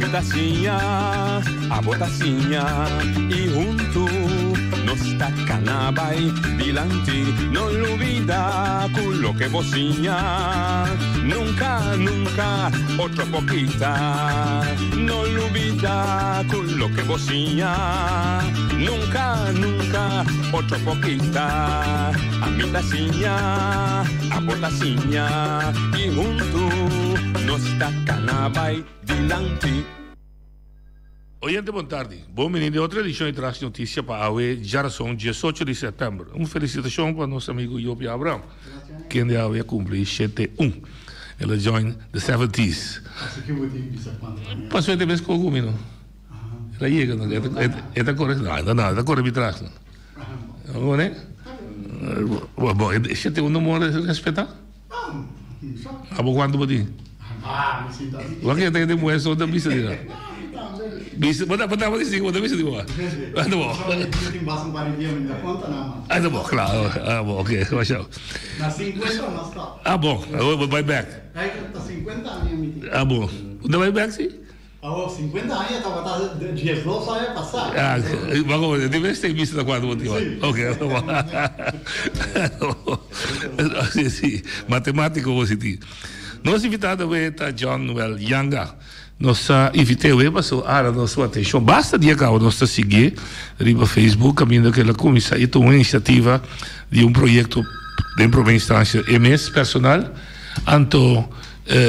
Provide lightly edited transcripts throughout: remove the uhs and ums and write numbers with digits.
Ami ta siña, abo ta siña y hunto nos ta cana bay dilanti. No lubida cu loke bo siña nunca, nunca otro por kita. No lubida cu loke bo siña nunca, nunca otro por kita. Ami ta siña, abo ta siña y hunto nos ta cana bay dilanti. Oyente bon tardi. Bon bini den otro edicion di Tras Noticia pa awe djarason diesocho di september. Un felicitacion pa nos amigo Jopi Abraham kende awe a cumpli shete un. El a join the seventies. Pasobra e ta mes cu mi no. El a yega no. E ta core no no e ta core mi tras no. Bo e shete un no more respeta? Abo cuanto bo tin? Wak e ta den mueso ta bisa di nan. Bisa, bo ta bo ta di bo ta bisa di bo. Anda bo. Anda bo, claro. Ah bo, ok, masha. Ah bo, bo bai back. Ah bo. Bo ta bai back si? Awor, 50 aña tabata diesdos aña pasá. Ah, bo di bes te bisa ta cuanto bo tin Sí. Ok. Si, si. Matematico bo si tin. Nos invitado awe ta John Noel Yanga. Nos a invit'é awe paso ara nos su atencion. Basta dia caba nos ta siguié riba Facebook caminda cu el a cuminsa y tuma un iniciativa di un proyecto den prome instancia e mes personal. Anto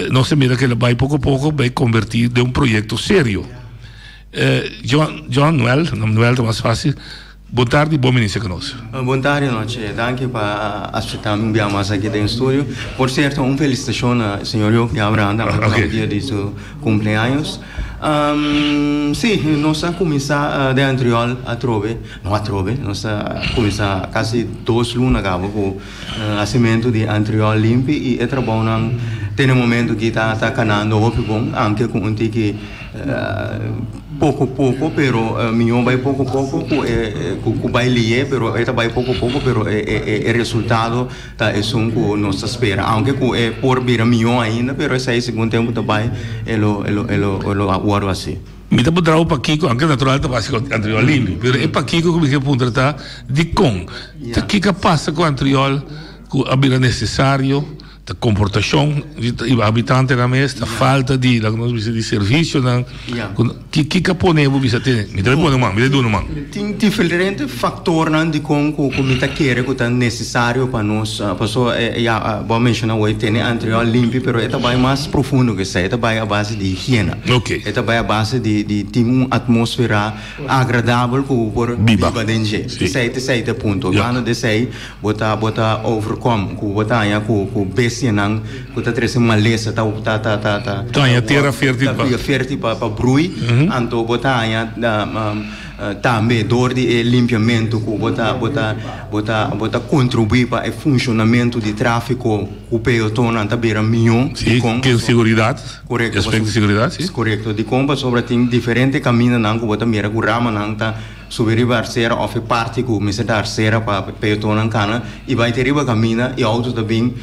Nos ta mira ku el a bai poko poko bai kombertí den un proyekto serio. John, John Noel, Noel ta mas fásil. Bon tardi, bon bini serka nos. Bon tardi noche, danki pa aseptá mi un bia mas aki den studio. Por sierto, un felisitashon na señor Jofi Abraham tambe pa e dia di su kumpleaños. Sí, nos a kuminsá den Antriol atrobe, no atrobe, nos a kuminsá kasi dos luna kaba ku Hasimentu di Antriol limpi i e trabounan te na e momentu aki ta ta kanando hopi bon, aunke ku un tiki poko poko pero mihó bai poko poko ku e ku bai lié pero e ta bai poko poko pero e e resultado ta esun ku nos ta spera aunke ku e por bira mihó ainda pero esei segun tempu ta bai e lo e lo e lo wòrdu hasi. Mi ta puntra bo pakiko, anke natural ta basi ku Antriol limpi, pero e pakiko ku mi ke puntra ta dikon? Ta kiko a pasa ku Antriol ku a bira nesesario? Ta komportashon di habitantenan mes? Ta falta di laga nos bisa di servisionan? Kiko a pone bo bisa tene? Mi ta pone un man, mi ta duna un man. Tin diferente faktornan dikon ku mi ta kere ku ta nesesario pa nos, paso ya bo a menshona awor tene Antriol limpi, pero e ta bai mas profundo ku esei, e ta bai a base di higiena. Ok. E ta bai a base di di tin un atmósfera agradabel ku bo por Biba. biba den dje. Sí. Esei ta esei ta e punto. Ya. Banda di esei bo ta bo ta overkom ku bo ta haña ku ku bestianan ku ta trese malesa ta ta ta ta ta Ta haña tera fértil pa. Ta fértil pa pa brui. Anto bo ta haña tambe dor di e limpiamentu ku bo ta bo ta bo ta bo ta kontribuí pa e funshonamentu di tráfiko ku peotonnan ta bira mihó. Sí, Dikon? ke seguridat. Korekto. Aspekto di seguridat, si. Korekto. Dikon pasobra tin diferente kamindanan ku bo ta mira ku ramanan ta subi riba arsera òf e parti ku mester ta arsera pa peotonnan kana i bai te riba kaminda i outo ta bin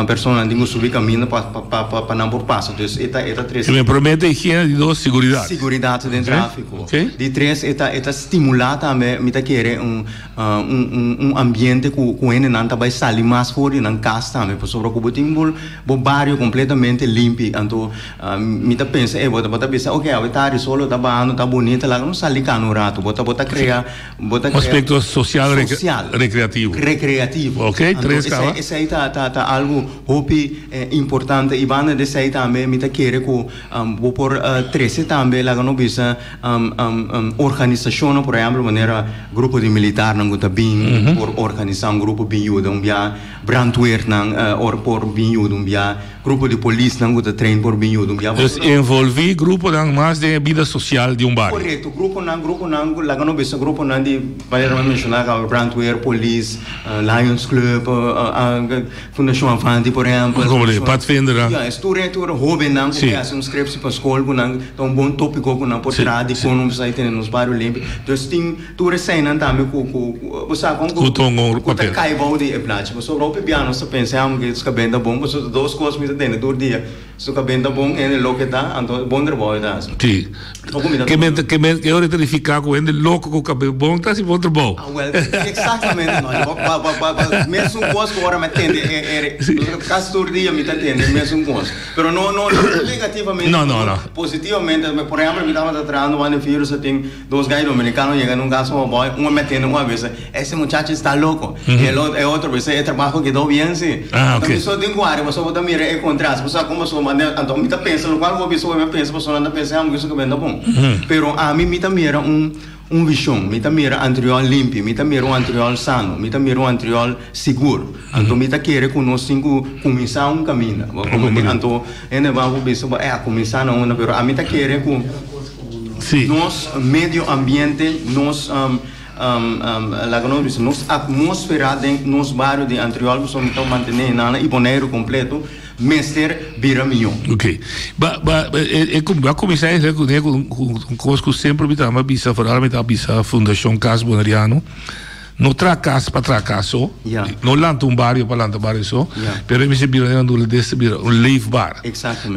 personanan tin ku subi kaminda pa pa pa nan por pasa. Dus e ta e ta trese. Primer promé ta higiena, di dos seguridat. Seguridat den tráfiko. Oke. Di tres e ta e ta stimulá tambe mi ta kere un un un ambiente ku ku hendenan ta bai sali mas for di nan kas tambe pasobra ku bo tin bo Bo bario completamente limpi anto mi ta pensa ey bo ta bisa ok awe tardi solo ta bahando ta bunita laga nos sali cana un rato bo ta bo ta crea bo ta Un crea aspecto social social recreativo. recreativo Ok anto tres caba. esey ta ta ta algo hopi importante y banda di esey tambe mi ta kere cu bo por trece tambe laga nos bisa organisacionnan por ehemplo manera grupo di militarnan cu ta bin por organisa un grupo bin yuda un bia. Brandweernan or por bin yuda un bia, grupo di polisnan ku ta train por bin yuda un bia. Dus envolví gruponan mas den e bida sosial di un bario. Korekto, gruponan, gruponan ku laga no bisa. bisa gruponan di manera mi a menshoná kaba brandweer, polis, Lions Club, Fundashon Avanti por ehèmpel. Como de padvindernan. Ja, es tur e tur hóbennan ku ke hasi un scriptie pa skol ku nan ta un bon tópiko ku nan por traha di kon nos a tene nos bario limpi. Dus tin tur eseinan tambe ku ku bo sa kon ku ku ta kai bou di e plachi. Pasobra hopi bia nos ta pensa amo ke skabenta bon pasobra dos kos mi ta tende tur dia. Su kabenta bon hende loke ta, anto bon trabou e ta hasi. Sí. Ke men ke men ke ora ta nifiká ku hende loko ku kab'é bon ta hasi bon trabou. Ah wèl, eksaktamente no. Ba ba ba ba mesun kos ku ora mi a tende e e kasi tur dia mi ta tende e mesun kos. Pero no no negativamente, No no no. positivamente. Por ehèmpel mi tabata trahando wak den virus a tin dos gai dominikano yega na un kas un boy, un a mete un a bisa ese muchacho esta loco y el e otro bisa e trabajo kedó bien si. Ah, ok. Anto mi so tin guardia pasobra bo ta mira e contraste, bo sa como so mane anto mi ta pensa locual bo bisa mi a pensa pasobra nan ta pensa amo kiso kabenta bon. Pero ami mi ta mira un un vision, mi ta mira Antriol limpi, mi ta mira un Antriol sano, mi ta mira un Antriol sigur. Anto mi ta kere ku nos tin ku kuminsá un kaminda. Bo komprende? Anto hende ban por bisa bo eh a kuminsá na unda pero ami ta kere ku nos medio ambiente, nos laga nos bisa nos atmósfera den nos bario di Antriol pasobra mi ta mantené hinana i Boneiru kompleto mester bira mihó. Ok. Ba ba e e a kuminsá esei ku un kos ku semper mi ta bisa foral mi ta bisa Fundashon Kas Boneriano. No traha kas pa traha kas so, no lanta un bario pa lanta bario so, pero e mester bira nan duna des ta bira un leefbaar.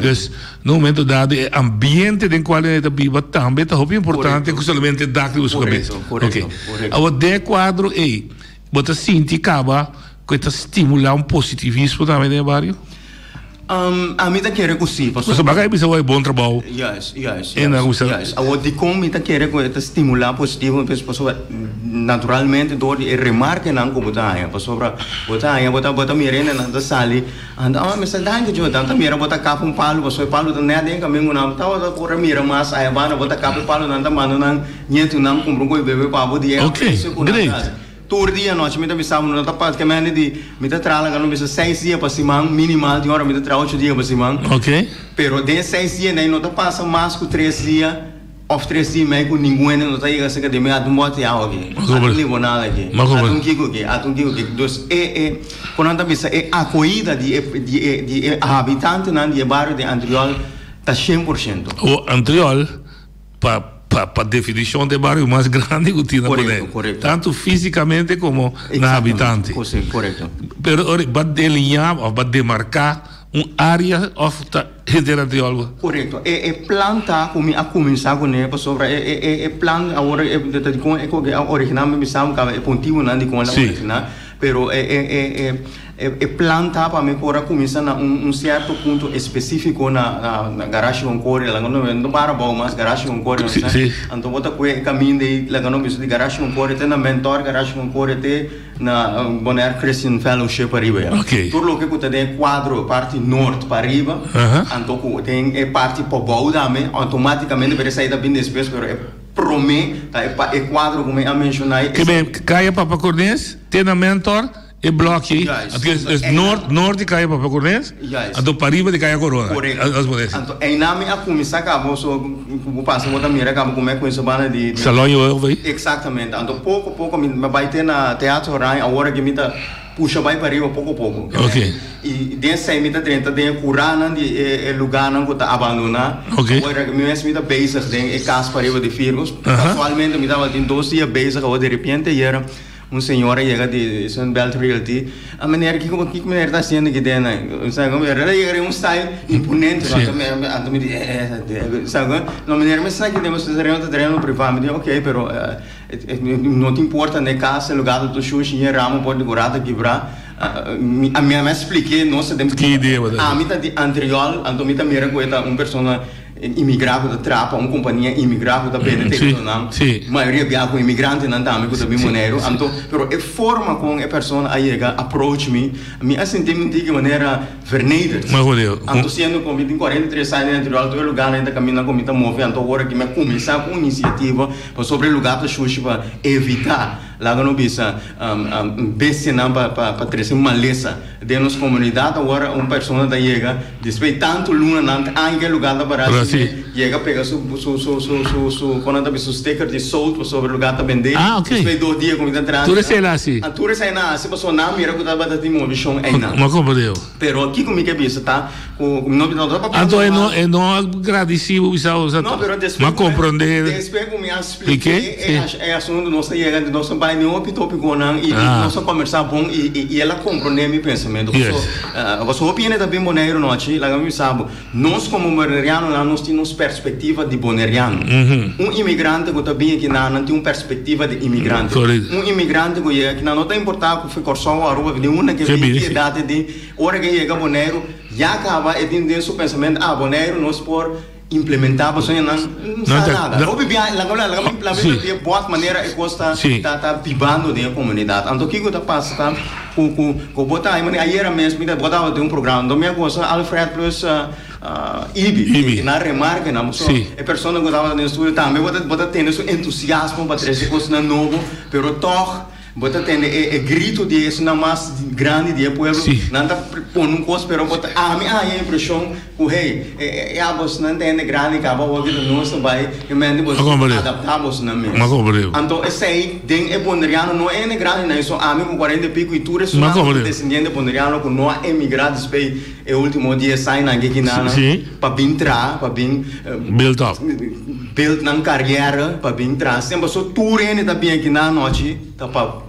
Dus na un momento dado e ambiente den cual e ta biba tambe ta hopi importante cu solamente e dak riba su cabes. Ok. Awor den e cuadro ey bo ta sinti caba cu e ta stimula un positivismo tambe den e bario? Ami ta kere ku si, pasobra. Pasobra baka e bisa wou e bon trabou. Juist, juist, juist, juist. Awor dikon mi ta kere ku e ta stimulá positivo? Pasobra naturalmente dor di e remarkenan ku bo ta haña, pasobra bo ta haña, bo ta bo ta mira hende nan ta sali, anto oh mester danki djo, nan ta mira bo ta kap un palu, pasobra e palu ta nèt den kaminda ku nan tabata por a mira mas aya banda, bo ta kap e palu, nan ta manda nan ñetunan kumpra un ko'i bebe pa bo di e apresio ku nan ta hasi. Tur dia anochi mi ta bisa bo no ta pas ke mende di mi ta traha laga no bisa seis dia pa siman minimal tin ora mi ta traha ocho dia pa siman. Ok. Pero den e seis dia nei no ta pasa mas ku tres dia of tres dia i mei ku ningun hende no ta yega serka di mi ata un bòt di awa aki, ata un limonada aki, ata un kiko aki, ata un kiko aki. Dus e e kon nan ta bisa e akohida di e di e di e habitantenan di e bario di Antriol ta 100%. O Antriol Pa pa pa definicion ta e bario mas grandi cu tin na Bonaire. Correcto, correcto. Tanto fisicamente como na habitante. Exactamente, correcto. Pero ora ba deliña of ba demarca un area of ta henter Antriol? Correcto. E e plan ta cu mi a cuminsa cune pasobra e e e e plan awor e ta di con e cu a origina mi bisa caba e puntibonan di con el a origina pero e e e e E plan ta pa mi por a cuminsa na un cierto punto especifico na na Garage Concordia, laga no no para abao mas Garage Concordia no sa, anto bo ta cue e caminda ey laga no bisa di Garage Concordia te na Mentor Garage Concordia te na Bonaire Christian Fellowship ariba ya. Tur loke cu ta den e cuadro parti noord pa ariba anto cu den e parti pabao tambe automaticamente pero esey ta bin despues pero e prome ta e cuadro cu mi a menciona ey. Caya Papa Cornes te na Mentor. E blokkie, Juist. anto es noord, noord di Kaya Papa Cornes, Juist. anto pariba di Kaya Corona. Correcto. As bo deci. Anto einan mi a cuminsa caba so cu bo pasa bo ta mira caba cu mi a cuminsa banda di, di. Salon Joel bay. Exactamente. Anto poco poco mi a bay te na Teatro Oranje, awor aki mi ta pusha bay pariba poco poco. Ok. Y den esey mi ta drenta den e curanan di e e lugarnan cu ta abandona. Ok. Awor aki mi mes mi ta bezig den e cas pariba di Virgos. Casualmente mi tabatin dos dia bezig awor diripiente ayera. Un señora yega di Sunbelt Realty, A meneer, kiko kiko meneer ta hasiendo aki den? Sa ku el a yega den un style imponente, Sí. Anto mi di, sa ku, no meneer mi esaki den boso tereno ta tereno priva. Mi di, ok, pero no ta importa na e kas, e lugar ta tur shushi, e ramo por di kura ta kibra. Mi a mi a splik'é nos ta den, Ki idea bo ta? Ami ta di Antriol, anto mi ta mira ku e ta un persona. Imigrá ku ta traha pa un kompania imigrá ku ta bende teritonan, mayoria bia ku imigrantenan tambe ku ta bin Boneiru. Anto, pero e forma kon e persona a yega approach mi, mi a sinti mi di ki manera vernederd. Anto siendo ku mi tin 43 aña den anterior tur e lugarnan ta kaminda ku mi ta move, anto ora ku mi a kuminsá ku un inisiativa pasobra e lugar ta shushi pa evitá. Laga no bisa bestianan pa pa trese malesa den nos komunidat. Awor un persona ta yega despues di tantu lunanan aña ku e lugar ta para asina, yega pega su su su su su su kon nan ta bisa su sticker di sold pasobra e lugar ta bendé. Despues di dos dia ku mi ta entra Tur esei a hasi? Tur esei nan a hasi pasobra nan a mira ku tabata tin movishon einan. Pero kiko mi ke bisa ta ku mi no ta papia Anto e no e no a gradisi bo bisa bo No, pero despues ma komprende despues ku mi a splike e asuntu nos a yega nos a bai den hopi topikonan i nos a kombersá bon i el a komprende mi pensamentu. Paso hopi hende ta bin Boneiru nochi laga mi bisa bo nos komo bonerianonan nos tin nos perspektiva di boneriano. Un imigrante ku ta bin akinan nan tin un perspektiva di imigrante. Un imigrante ku yega akinan no ta importá ku for Kòrsou o Aruba di unda ke bin ki edat e tin ora ke yega Boneiru ya kaba e tin den su pensamentu ah Boneiru nos por implementá pasobra nan no sa nada. Hopi bia laga mi laga mi papia bòt manera e kos ta ta bibando den e komunidat. Anto kiko ta pasa ta ku ku ku bo ta haña ayera mes mi ta bo tabata den un programa anto mi a gosa Alfred plus Ibi nan remarkenan pasobra e persona ku tabata den studio tambe bo ta bo ta tende su entusiasmo pa trese kosnan nobo pero tòg Bo ta tende e grito di esunnan mas grandi di e pueblo, nan ta pone un kos, pero bo ta, ami a haña e impreshon ku hey, e abosnan ta hende grandi kaba awor ki ta nos ta bai, e mente bo adaptá bosonan mes. Anto esei den e bonderiano no e hende grandinan, eso ami ku kuarenta e piko i tur esunnan ku ta desendiente bonderiano ku no a emigrá despues e ultimo dies añanan ke kinanan pa bin traha, pa bin Build up. Build nan kariera pa bin traha. Semper so tur hende ta bin aki na anochi ta pa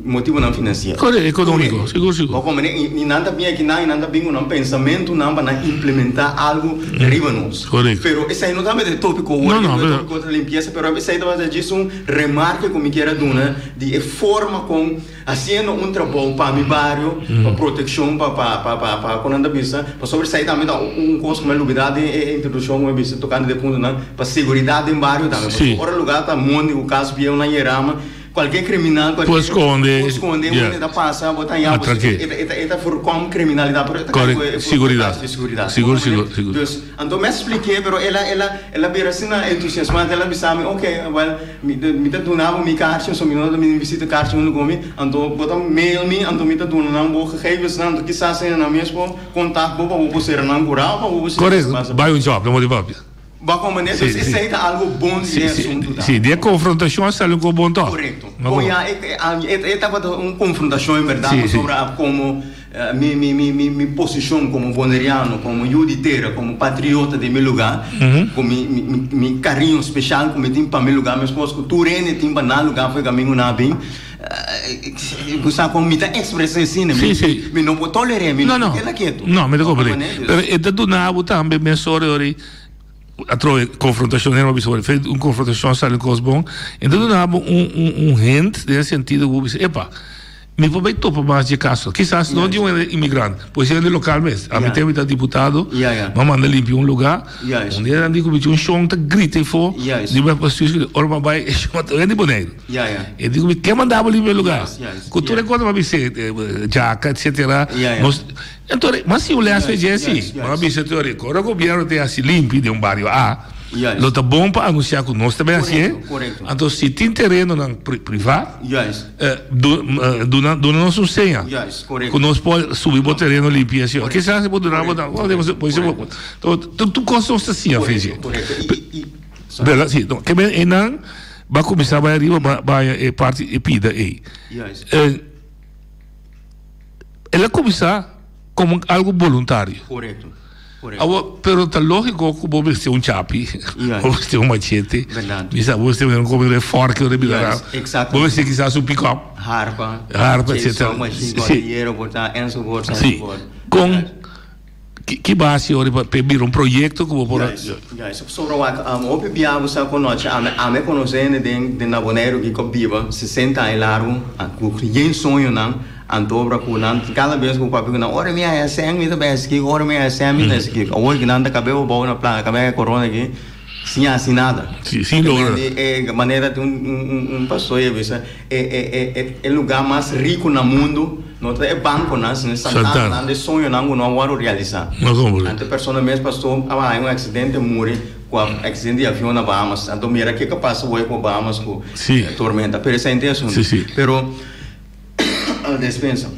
motibonan finansiero. Correcto, economico, sigur sigur. Bo comprende? I nan ta bin aki nan i nan ta bin ku nan pensamentunan pa nan implementa algu riba nos. Correcto. Pero esei no tabata e topico hoor, No, no, e pero. topico ta limpiesa, pero esei tabata djis un remarke ku mi kier a duna di e forma kon. Haciendo un trabou pa mi bario, pa proteccion, pa pa pa pa pa con nan ta bisa, pasobra esai tambe ta un cos cu mi a lubida den e introduccion cu mi a bisa tocante di e puntonan, pa seguridad den bario tambe, pasobra ora lugar ta mondi cu cas bieu nan yerama, cualkier criminal, cualkier Por sconde, por sconde, yeah. unda ta pasa, bo ta haña bo, Atraque. e ta e ta e ta voorkom criminalidad, pero e ta Correcto, cay cu e seguridad. di seguridad. Sigur, sigur, sigur. Dus, anto mi a spliké, pero el a el a el a bira asina entusiasmante, el a bisa mi, okay, well, Mi ta duna bo mi karchi, so mi no ta bini bisita karchi huntu ku mi, anto bo ta mail mi, anto mi ta duna nan bo gegevensnan, anto kisas hende nan mes por kontak bo pa bo por sera nan kurá o pa bo por sera Korekto, mas. bai un job, no bo di papia. Bo a komprendé? Sí, Dus sí. esei ta algu bon di Sí, e sí, asuntu ta. sí, di e konfrontashon a sali un kos bon tòg. Korekto. Ma Bon bon. ya, e tabata un konfrontashon en bèrdat, Sí, sí. pasobra komo Mi mi mi mi mi posishon komo boneriano, komo yu di tera, komo patriota di mi lugá, ku mi mi mi mi kariño speshal ku mi tin pa mi lugá meskos ku tur hende tin pa nan lugá for e kamingu nan a bin, bo sa kon mi ta ekspresá asina, mi mi no por toler'é, mi No, no no. por keda ketu. No, mi ta komprendé. Pero e ta duna bo tambe mesora ora atrobe konfrontashon hende a bisa un konfrontashon a sali un kos bon, e ta duna bo un un un hint den e sentido ku bo bisa, epa, Mi por bay topa mas dje caso. Kisas no di un hende imigrant, por ser hende local mes. Ami tempo mi ta diputado, mi a manda limpia un lugar. Un dia nan di cu mi tin un shon ta grita eyfo, di mi a ora mi a bay e shon ta hende di Boneiru. E di cu mi ke manda bo limpia e lugar? Cu tur e cosa mi a bisa djaka etcetera. Nos, enton mi a siña un les fe dje si. Mi a bisa teoria, cu ora gobierno ta haci limpi den un bario A, lo ta bon pa anuncia cu nos ta bay hacié. Anto si tin terenonan priva, Duna nos un seña ku nos por subi bo tereno limpia si. Kisas bo duna bo tur kos nos ta siña Fiji. Berdad si. Ke men einan ba kuminsá bai ariba ba haña e parti e pida ei. El a kuminsá komo algu boluntario. Awor, pero ta lógico ku bo mester un chapi, bo mester un machete, mi sa bo mester un komo de fork ora bira ra, bo mester kisas un pick up, Harpa, harpa etcetera. Si, si, kon ki base ora pa e bira un proyekto ku bo por a. Juist, pasobra wak hopi bia bo sa ku nochi ami ami konosé hende den den na Boneiru ki ku biba 60 aña largu ku yen soñonan. Anto obra ku nan kada bes ku papia ku nan, ora mi haya sèn mi ta bai hasi kiko, ora mi haya sèn mi ta hasi kiko. Awor ki nan ta kab'é bou na plaka, kab'é e korona aki, sin hasi nada. Si, sin logra. E manera tin un un pastor a bisa, e e e e lugá mas riku na mundu no ta e bankonan, sino e santananan, e soñonan ku no a wòrdu realisá. No komprende. Anto e persona mes pastor a haña un aksidente muri. Ku a accidente di avion na Bahamas. Anto mira kiko a pasa hoy ku Bahamas ku Sí. tormenta. Pero esei no ta e asuntu. Sí, sí. Pero despensa.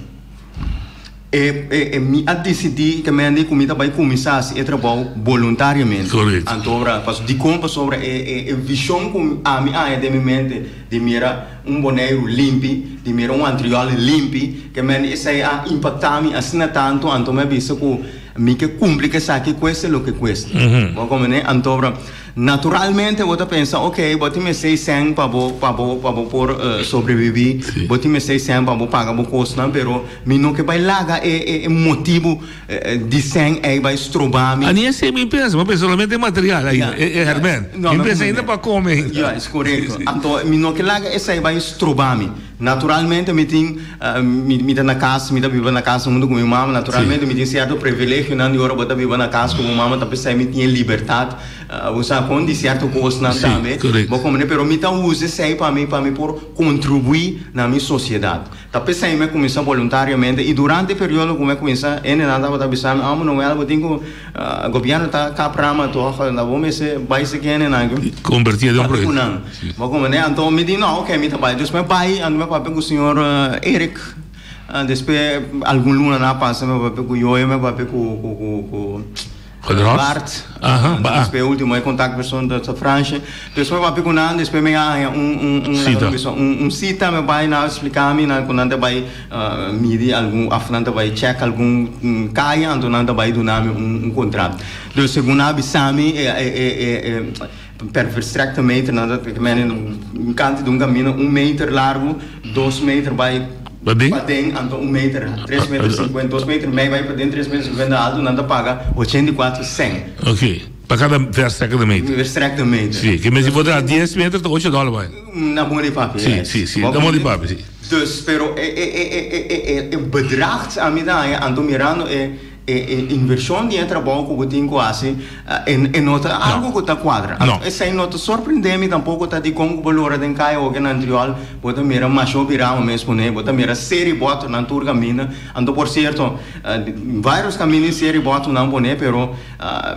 E, e, e mi a disidí ke mende ku mi ta bai kuminsá hasi e trabou boluntariamente. Korekto. Anto ora, paso dikon pasobra e, e, e vishon ku ami haña den mi mente di mira un Boneiru limpi, di mira un Antriol limpi, ke mende esei a impaktá mi asina tantu, anto mi a bisa ku Mi ke kumpli ku esaki kueste loke kueste. Bo a komprendé? Anto ora, naturalmente bo ta pensa, ok, bo tin mester sèn pa bo, pa bo, pa bo por sobrebibí, bo tin mester sèn pa bo paga bo kosnan, pero mi no ke bai laga e, e, e motibu di sèn ei bai stroba mi. Ani esei mi pensa, mi pensa solamente e material ainda, e, e hèrmènt. Mi pensa ainda pa kome ainda. Ya, es korekto. Anto mi no ke laga esei bai stroba mi. Naturalmente mi tin, mi ta na kas, mi ta biba na kas huntu ku mi mama, naturalmente mi tin sierto privilegionan di ora bo ta biba na kas ku bo mama ta p'esei mi tin e libertat, bo sa kon, di sierto kosnan tambe, bo komprende, pero mi ta usa esei pa mi pa mi por kontribuí na mi sosiedat. Ta p'esei mi a kuminsá boluntariamente i durante e periodo ku mi a kuminsá hendenan tabata bisa mi, amo Noel bo tin ku Gobierno ta kap rama toch, na bo mester bai seki hendenan aki. Converti den un Papia ku proyecto. nan. Bo comprende? Anto mi di no, ok, mi ta bai. Dus mi a bai, anto mi a papia ku señor Eric. Despues algun lunanan a pasa mi a papia ku Yoyo, mi a papia ku ku ku ku Bart. Aha, ba. Despues ultimo e contactpersoon ta Fransje. Dus mi a papia ku nan, despues mi a haña un un un Cita. un un cita, mi a bai, nan a splika mi nan ku nan ta bai Midi algun of nan ta bai check algun kaya anto nan ta bai duna mi un contrato. Dus segun nan a bisa mi e e e per verstrekte meter nan ta menen un kanti di un camino un meter largo dos meter bai paden anto un meter tres meter cincuenta dos meter mei bai paden tres meter cincuenta alto nan ta paga 84 cent. Ok, pa kada verstrekte meter. Verstrekte meter. Si, ke mester por traha dies meter ta ocho dollar bai. Na bon di papia. Si, si, si, na bon di papia, si. Dus, pero e e e e e e e bedrag ami ta haña anto mirando e e e invershon di e trabou ku bo tin ku hasi e e no ta algu ku ta kuadra. No. Esei no ta sorprende mi tampoko ta dikon ku bo lora den kaya oke na Antriol bo ta mira masha hopi rama mes pone, bo ta mira seri bòternan tur kaminda. Anto por sierto varios kaminda e seri bòternan pone pero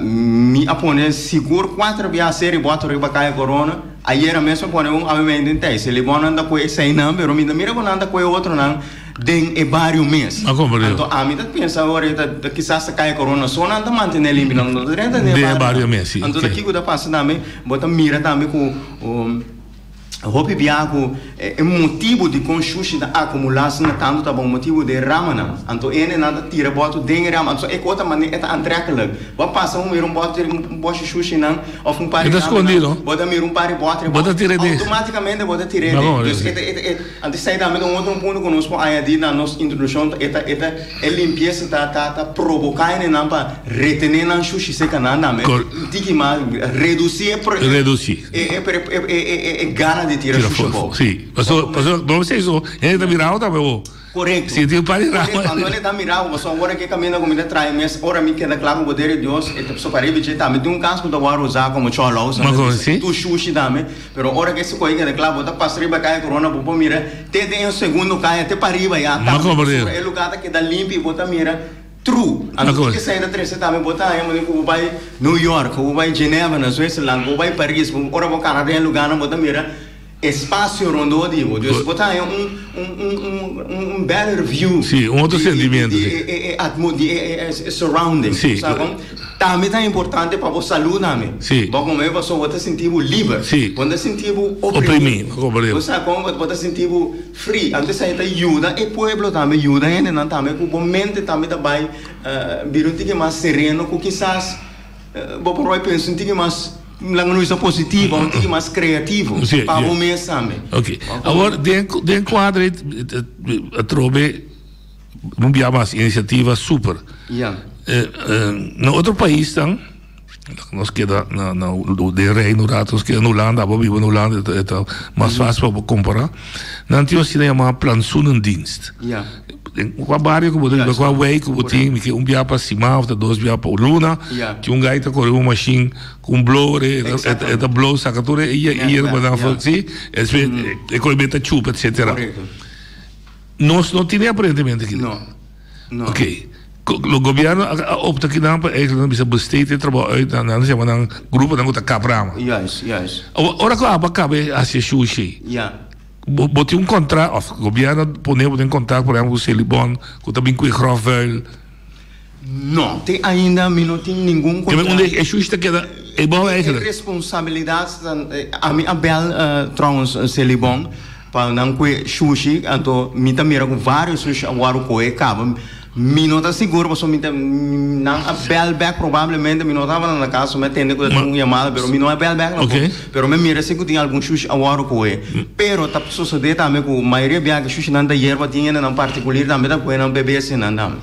mi a pone sigur kuater biaha seri bòter riba kaya Corona. Ayera mes mi pone un awe mente den tei. Selibon nan ta koe eseinan, pero mi ta mira ku nan ta koe otronan den e bario mes. A komprende. Anto ami ta pensa ora ta kisas ta kai korona so nan ta mantene limpi, nan no ta drenta den e bario mes, si. Anto ta kiko ta pasa tambe, bo ta mira tambe ku hopi bia ku e motibu dikon shushi ta akumulá asina tantu ta pa un motibu den ramanan. Anto ene nan ta tira bòtu den e rama. Anto e kos ta manera e ta antrekkelijk. Bo a pasa un mira un bòtu un bòshi shushi nan. Of un par E ta skondi no. Bo ta mira un par di bòter Bo ta tira den. Automaticamente bo ta tira den. Dus e ta e ta e anto esei tambe ta un otro punto ku nos por añadi na nos introduccion e ta e ta e limpiesa ta ta ta proboká hendenan pa retené nan shushi serka nan tambe un tiki mas redusi e Redusi. e e e e e gana di tira shushi abou. Si. Paso paso bo bisa eso hende ta mirao tambe bo. Korekto. Si tin un par di rama. Korekto, anto el ta mira bo, pasobra ora ku e kaminda ku mi ta trae mes, ora mi keda kla ku poder di Dios, e ta sopa riba dje tambe. Tin un kas ku ta wòrdu usá komo chòlòs, Ma kon si? tur shushi tambe, pero ora ku e kohe keda kla, bo ta pasa riba kaya Korona, bo por mira te den e segundo kaya, te pariba ya Ma tambe, kon por pasobra e lugá ta keda limpi i bo ta mira tru. Ma Anto kon. kiko esei ta trese tambe, bo ta haña manera ku bo bai New York, ku bo bai Geneva na Switzerland, ku bo bai Paris, ora bo kana den e lugánan bo ta mira. Espacio rondó di bo. Dus bo ta haña un un un un un better view. Sí, un otro sentimiento, di sí. e e e atmo di e e e surrounding. Sí. Sa kon? Tambe ta importante pa bo salú tambe. Sí. Bo come pasobra bo ta sinti bo liber. Sí. Bo no ta sinti bo Oprimí, oprimí. bo komprendé. Bo sa kon? Bo ta sinti bo free. Anto esei ta yuda e pueblo tambe, yuda hendenan tambe ku bo mente tambe ta bai bira un tiki mas sereno ku kisas Bo por bai pensa un tiki mas laga nos bisa positivo, un tiki mas creativo pa bo mes tambe. Ok. Awor den den cuadro ei atrobe un bia mas iniciativa super. Ya. Na otro paisnan nos keda na na den Reino un rato nos keda na Hulanda abo biba na Hulanda e ta mas facil pa bo compara. Nan tin asina yama plantsoenendienst. Ya. Den kua bario ku bo ta biba, kua wijk ku bo tin, mi ke un bia pa siman òf ta dos bia pa luna, tin un gai ta kore un mashin ku un blower, e ta blow saka tur e yerbanan afó, si, despues e koi be ta chupa etsetera. Nos no tene aparentemente kila. Ok. Lo gobierno a opta kinan pa eigenlijk nan bisa besteed e trabou uit na nan yama nan gruponan ku ta kap rama. Juist, juist. Ora ku abo a kaba e hasi e shushi. Ja. Bo bo tin un kontra òf gobierno pone bo den kontak por ehempel ku Selibon ku ta bin ku e grofvuil. No, te ainda mi no tin ningun kontra. Unda e shushi ta keda e bou eigenlijk. E responsabilidat ta ami a bel trouwens Selibon pa nan ku e shushi anto mi ta mira ku varios shushi a wòrdu kohe kaba. Mi no ta sigur pasobra mi ta nan a bel bek probablemente mi no tabata na cas mi a tende cu ta tin un yamada pero mi no a bel bek tampoco pero mi a mira si cu tin algun shushi a wòrdu kohe pero ta sosode tambe cu mayoria bia cu shushinan ta yerba tin hendenan particulier tambe ta kohe nan pa e bestianan tambe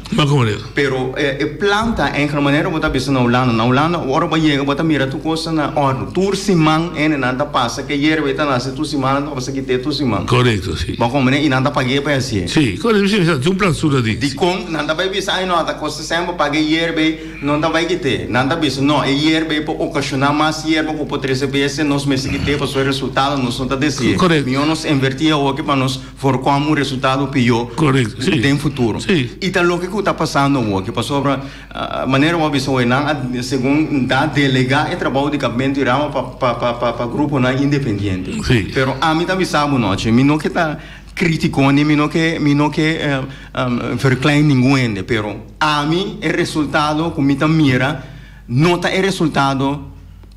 pero e planta eigenlijk manera bo ta bisa na Hulanda na Hulanda ora bo a yega bo ta mira tur cos ta na ordo tur siman hendenan ta pasa ke yerba e ta nase tur siman nan ta pasa kite tur siman. Korekto, si. Bo komprende? I nan ta pag'é pa e hasié. Si, korekto, si, si, tin un plan sura di. Dikon nan ta bai bisa, Ai no, ta kosta sèn pa paga e yerba ei, no ta bai kit'é. Nan ta bisa, No, e yerba ei por okashoná mas yerba ku por trese bestia, nos mester kit'é pasobra e resultado nos no ta dese'é. Korekto. Mihó nos invertí awoki pa nos voorkom un resultado pió Korekto, si. den futuro. Si. I ta loke ku ta pasando awoki, pasobra Manera bo a bisa hoy, nan a segun da delega e trabou di kapmentu i rama pa pa pa pa pa gruponan independiente. Sí. Pero ami ta bisa bo nochi, mi no ke ta kritiko ni mi no ke mi no ke verklein ningun hende, pero ami e resultado ku mi ta mira no ta e resultado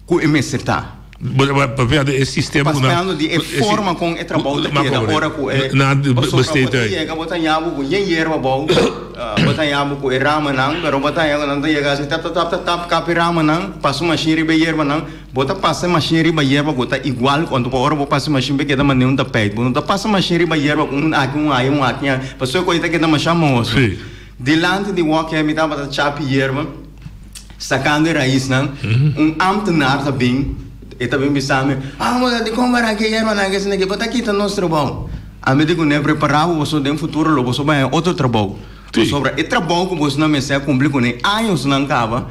ku e mester ta. Bo ta papia di e sistema ku nan. Papiando di e forma kon e trabou ta keda ora ku e. Nan Pasobra besteed bo ta uit. yega bo ta haña bo ku yen yerba abou, bo ta haña bo ku e ramanan, pero bo ta haña ku nan ta yega asi tap tap tap tap tap kap e ramanan, pasa un mashin riba e yerbanan, bo ta pasa e mashin riba yerba ku ta igual ku anto pa ora bo pasa e mashin bo keda manera un tapijt. Bo no ta pasa mashin riba yerba ku un aki un aya un aki un aya, pasobra e kos ta keda masha mohoso. Sí. Dilanti di wòk mi tabata chapi yerba. Sacando e raisnan, un ambtenaar ta bin, e ta bin bisa mi, Ah, bo ta di con bara ke yerbanan ke esaki, bo ta kita nos trabou. Ami di cune, prepara bo boso den futuro lo boso bay haña otro trabou. Pasobra e trabou cu boso nan mester a cumpli cune añosnan caba,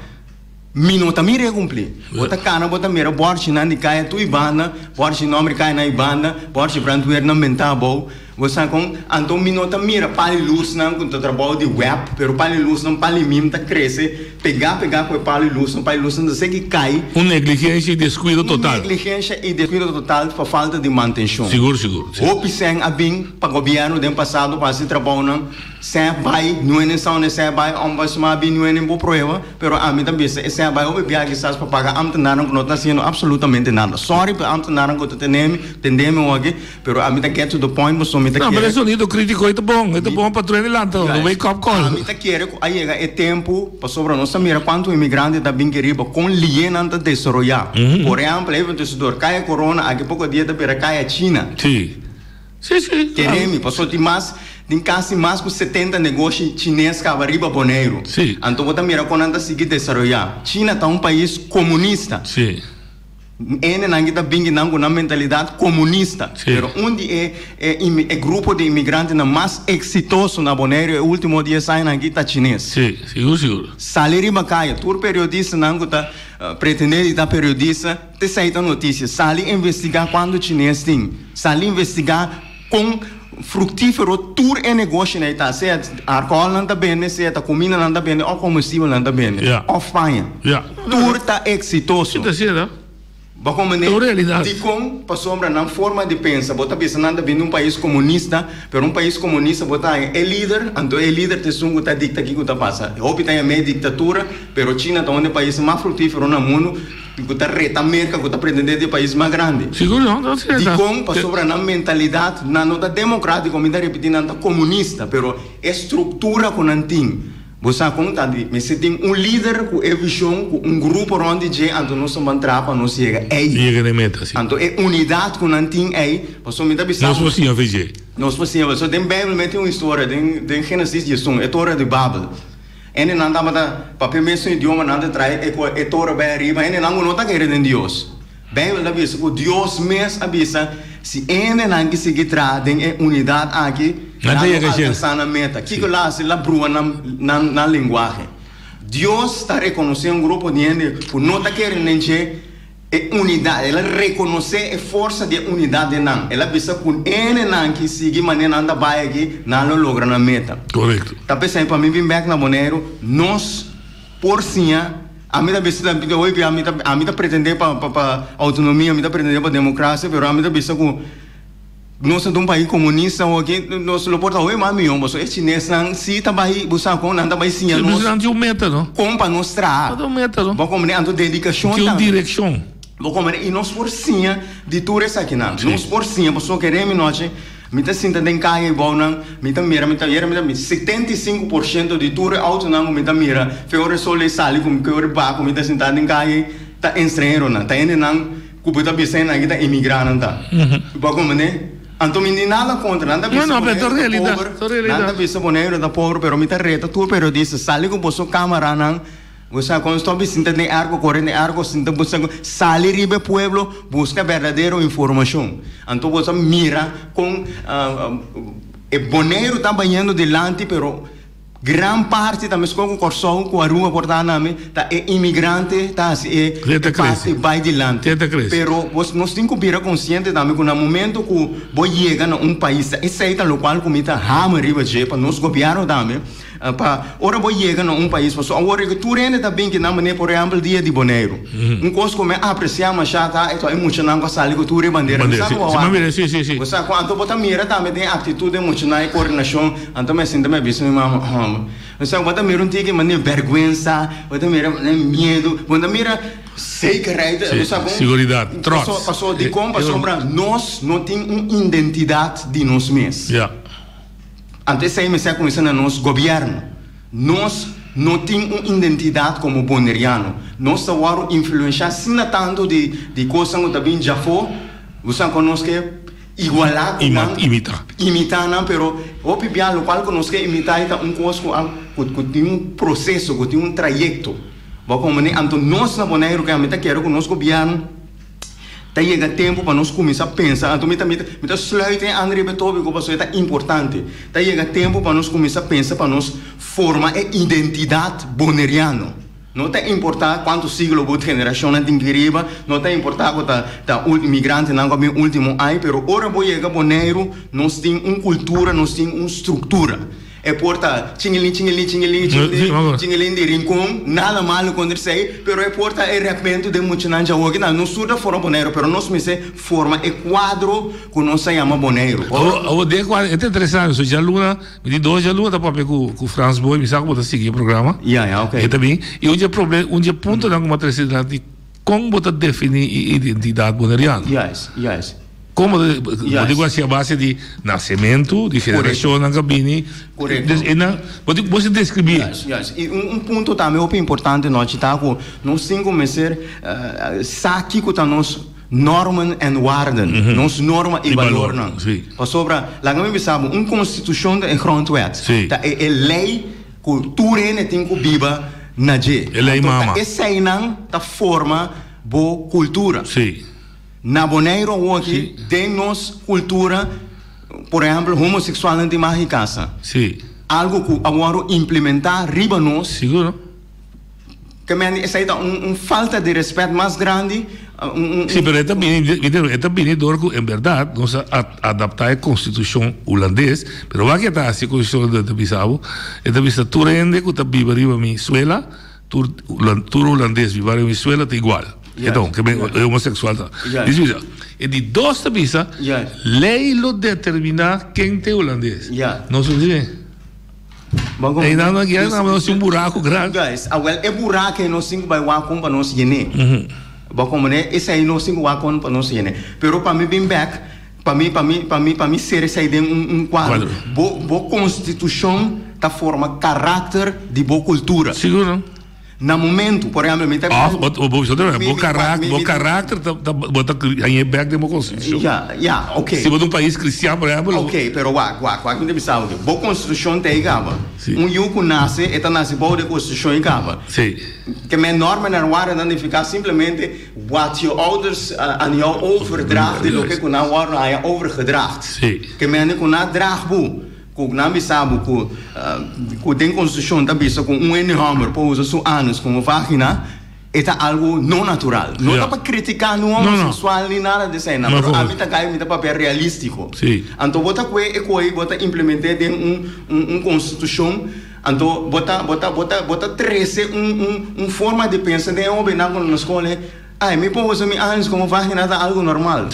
mi no ta mira e cumpli. Bo ta cana bo ta mira borchinan di caya tur y banda, borchi nomber caya na y banda, borchi brandweernan benta abou. Bo sa kon? Anto mi no ta mira pal i lusnan ku ta trabou di web, pero pal i lusnan, pal i mim ta krese pegá pegá ku e pal i lusnan, pal i lusnan ta seki kai. Un negligensia i deskuido total. Un negligensia i deskuido total pa falta di mantenshon. Sigur, sigur, si. Hopi sèn a bin pa gobièrnu den pasado pa hasi trabounan, sèn bai, nuenen sa unda e sèn bai, ombudsman a bin nuenen por prueba, pero ami ta bisa e sèn bai hopi bia kisas pa paga ambtenarnan ku no ta hasiendo absolutamente nada. Sorry pa e ambtenarnan ku ta tene mi, tende mi awor aki. Pero ami ta get to the point pasobra mi ta No, kere. pero e sonido critico ei ta bon, ei ta bon pa truena lanta, un wake up call. Ami ta kere ku a yega e tempu pasobra nos ta mira kuantu imigrante ta bin keriba, kon lié nan ta desaroyá. Por ehèmpel, even tussidor, kaya Corona aki poko dia ta bira kaya China. Sí. Sí, sí. Kere mi, pasobra tin mas, tin kasi mas ku 70 negoshi chines kaba riba Boneiru. Sí. Anto bo ta mira kon nan ta sigui desaroyá. China ta un pais komunista. Sí. Hendenan ki ta bin kinan ku nan mentalidat komunista. Pero un di e e grupo di imigrantenan mas eksitoso na Boneiru e ultimo dies añanan aki ta chines. Sí, sigur sigur. Sali riba kaya, tur periodistanan ku ta pretendé di ta periodista, ta esei ta notisia. Sali investigá kuantu chines tin. Sali investigá kon fruktífero tur e negoshinan ei ta, sea alkohòlnan ta bende, sea ta kumindanan ta bende òf kombustibelnan ta bende, òf paña. Tur ta eksitoso. Sí, ta asina. Bo komprendé? Ta un realidat. Dikon? Pasobra nan forma di pensa, bo ta bisa nan ta bini un pais komunista, pero un pais komunista bo ta haña e lider, anto e lider ta esun ku ta dikta kiko ta pasa. Hopi ta yam'é diktatura, pero China ta un di e paisnan mas fruktífero na mundu. Ku ta reta Merka ku ta pretendé di e pais mas grandi. Sigur no, no ta reta. Dikon? Pasobra nan mentalidat, nan no ta demokratiko, mi ta ripití, nan ta komunista, pero e struktura ku nan tin, bo sa kon ta di, mester tin un lider ku e vishon, ku un grupo rònt di dje, anto nos ta ban traha pa nos yega ei. Yega na e meta, si. Anto e unidat ku nan tin ei, pasobra mi ta bisa Nos por siña fe dje. Nos por siña, pasobra den Beibel mi tin un historia, den den Genesis 11, e tora di Babel. Hendenan tabata papia mesun idioma, nan ta trae e ku e tora bai ariba. Hendenan ku no ta kere den Dios. Beibel ta bisa ku Dios mes a bisa, si hendenan ke sigui traha den e unidat aki, Nan nan ta lo yega shelu. alkansá nan meta. Kiko el a hasi? El a brua nan nan nan lenguahe. Dios ta rekonosé un grupo di hende ku no ta kere den dje. E unidat, el a rekonosé e forsa di e unidat den nan. El a bisa ku enenan ki sigui manera nan ta bai aki, nan lo logra nan meta. Korekto. Ta p'esei pa mi bin bèk na Boneiru, nos por siña, ami ta bisa hopi bia mi ta ami ta pretendé pa pa outonomia, mi ta pretendé pa demokrasia, pero ami ta bisa ku nos ta un pais komunista awoki, nos lo por ta hopi mas mihó, pasobra e chinesnan si ta bai, bo sa kon nan ta bai siña nos. Nan tin un meta, no? Kon pa nos traha. Nan tin un meta, no? Bo komprende? Anto dedikashon Tin un tambe. direkshon. Bo komprende? I nos por siña di tur esakinan. Sí. Nos por siña, pasobra kere mi nochi, mi ta sinta den kaya ei bounan, mi ta mira, mi ta yera, mi ta mira, 75% di tur e outonan ku mi ta mira, fe ora e sol ei sali ku mi, ke ora e baha ku mi ta sinta den kaya ei, ta estranheronan, ta hendenan. Ku bo ta bisa esnan ki ta emigrá nan ta. Bo a komprendé? Anto mi ni nada kontra. Nan ta bisa Boneiru ta pober. Nan ta bisa Boneiru ta pober, pero mi ta reta tur periodista, sali ku boso kamaranan, bo sa kon stòp di sinta den arko, kore den arko, sinta buska, sali riba e pueblo, buska berdadero informashon. Anto bo ta mira kon e Boneiru ta bayendo dilanti, pero. Gran parti ta meskos ku Kòrsou ku Aruba por ta nami ta e imigrante ta hasi e parti bai dilanti. Pero nos tin ku bira konsiente tambe ku na momento ku bo yega na un pais ta esei ta lokual ku mi ta hamer riba dje pa nos gobièrnu tambe pa ora bo yega na un pais pasobra awor ku tur hende ta bin kinan manera por ehèmpel dia di Boneiru un kos ku mi a apresiá mashá ta e muchanan ku a sali ku tur e bandera mi sa ku bo a wak bo sa ku anto bo ta mira tambe den aktitut den muchanan e koordinashon. Anto mi a sinta mi a bisa mi mama, Hòmber, mi sa bo ta mira un tiki manera bèrgwensa, bo ta mira manera miedu, bo ta mira zekerheid, bo sa kon. Siguridat, trots. Paso, dikon? Pasobra nos no tin un identidat di nos mes. Ya. Anto esei mester a kuminsá na nos gobièrnu. Nos no tin un identidat komo boneriano. Nos ta wòrdu influenshá asina tantu di kosnan ku ta bin djafó, bo sa kon nos ke. Igualá ku nan, Imitá. imitá nan, pero hopi bia lokual ku nos ke imitá e ta un kos ku a ku ku tin un proseso, ku tin un trayekto. Bo a komprendé? Anto nos na Boneiru ke ami ta kere ku nos gobièrnu ta yega tempu pa nos kuminsá pensa, anto mi ta mi ta mi ta sluit e an riba e tópiko pasobra e ta importante. Ta yega tempu pa nos kuminsá pensa pa nos forma e identidat boneriano. No ta importá kuantu siglo bo generashonnan tin ki riba, no ta importá ku ta ta migrantenan ku a bin último ai, pero ora bo yega Boneiru nos tin un kultura, nos tin un struktura. E por ta chingilin, chingilin, chingilin, chingilin, chingilin di Rincon, nada malo kontra esei, pero e por ta e rèpmentu den muchanan djawoki. Nan, nos tur ta forma Boneiru, pero nos mester forma e kuadro ku nos ta yama Boneiru. Awor, den e kuadro, e ta interesante, so djaluna Mi di dos djaluna ta papia ku ku Frans Boy, mi sa ku bo ta sigui e programa. Ya, ya, ok. E ta bin. I un dje proble, un dje puntonan ku mi a trese dilanti, kon bo ta definí e identidat boneriano? Juist, juist. Kon bo ta, bo tin ku hasi a base di nasementu, di generashonnan ku a bini. Korekto. Dus einan, bo tin, bo si deskribí. Juist, juist. I un un punto tambe hopi importante nochi ta ku nos tin ku mester sa kiko ta nos. Normen en waarden, nos norma i balornan. Pasobra, laga mi bisa bo, un konstitushon ta e grondwet. Ta e e lei ku tur hende tin ku biba na dje. E lei mama. Anto ta eseinan ta forma bo kultura. Na Boneiru awoki, den nos kultura, por ehèmpel, homoseksualnan tin mag di kasa. Algu ku a wòrdu implementá riba nos. Siguro. Ke men esei ta un un falta di respet mas grandi, un un. Sí, pero e ta bini, e ta bini dor ku en bèrdat nos a adaptá e konstitushon hulandes, pero wak e ta hasi e konstitushon hulandes ta bisa bo, e ta bisa tur hende ku ta biba riba mi suela, tur tur hulandes biba riba mi suela ta igual. E ta un, ke men e homoseksual ta. Dici bisa, e di dos ta bisa, lei lo determiná ken ta e hulandes. Nos no tin. Einan nan kier nan nos tin un buraku grandi. Guys, awel e buraku ei nos tin ku bai wak kon pa nos yen'é. Bo komprende? Esei nos tin ku wak kon pa nos yen'é. Pero pa mi bin bek, pa mi, pa mi, pa mi, pa mi ser esei den un, un kuadro. Bo, bo konstitushon ta forma karakter di bo kultura. Sigur. Na momento, por ehempel, mi ta. Of, bo, bo bisa otra vez, bo karak, bo karakter ta, ta, bo ta hañ'é bek den bo konstitushon. Ja, ja, oké. Si bo ta un pais kristian, por ehempel. Oké, pero wak, wak, wak mi ta bisa bo. Bo konstitushon ta ei kaba. Si. Un yu ku nase, e ta nase bou di e konstitushon ei kaba. Si. Ke men normen en waarden ta nifiká simplemente wat je ouders aan jou overdraagt di loke ku nan wòrdu haña overgedraagd. Si. Ke men ku nan draag bo. Ku nan bisa bo ku ku den konstitushon ta bisa ku un hende hòmber por usa su anus komo vagina. E ta algu no natural. No ta pa kritiká niun homoseksual ni nada di esei nan, pero ami ta kai mi ta papia realístiko. Anto bo ta kue e koi bo ta implement'é den un un konstitushon, anto bo ta bo ta bo ta bo ta trese un un un forma di pensa den e hobennan ku nan na skol ei, ai mi por usa mi anus komo vagina ta algu normal.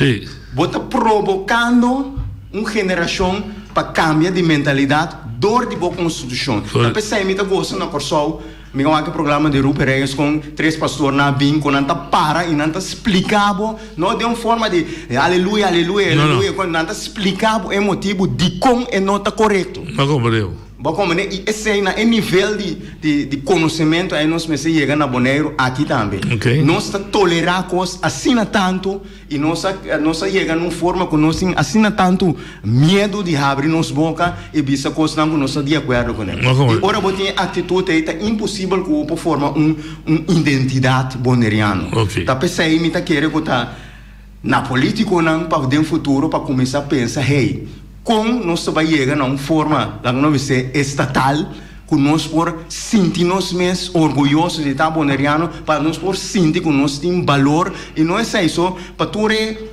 Bo ta probokando un generashon pa kambia di mentalidat dor di bo konstitushon. Ta p'esei mi ta gosa na Kòrsou. Mi a wak e programa di Rupe Reyes kon tres pastornan a bin ku nan ta para i nan ta splika bo, no den un forma di aleluya, aleluya, aleluya, kon nan ta splika bo e motibu dikon e no ta korekto. Bo a komprende bo. Bo a komprende i esei na e nivel di di di konosementu ei nos mester yega na Boneiru aki tambe. Nos ta tolerá kos asina tantu. I nos a nos a yega na un forma ku nos tin asina tantu miedu di habri nos boka i bisa kosnan ku nos ta di akuerdo kuné. I ora bo tin e aktitut ei ta imposibel ku bo por forma un un identidat boneriano. Ta p'esei mi ta kere ku ta na politikonan pa den futuro pa kuminsá pensa, hey, kon nos ta bai yega na un forma, laga nos bis'é, estatal ku nos por sinti nos mes orguyoso di ta boneriano, pa nos por sinti ku nos tin balor, i no esei so, pa tur e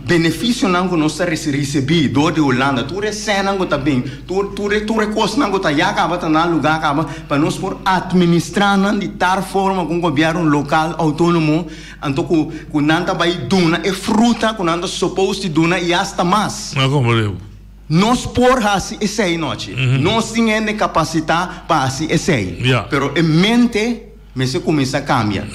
benefisionan ku nos ta risibí dor di Hulanda, tur e sènnan ku ta bin, tur tur e tur e kosnan ku ta ya kaba ta na lugá kaba, pa nos por atministrá nan di tal forma ku un gobièrnu lokal outónomo, anto ku ku nan ta bai duna e fruta ku nan ta supos di duna i asta mas. Nos por hasi esei nochi. Nos tin hende kapasitá pa hasi esei. Pero e mente mester kuminsá kambia.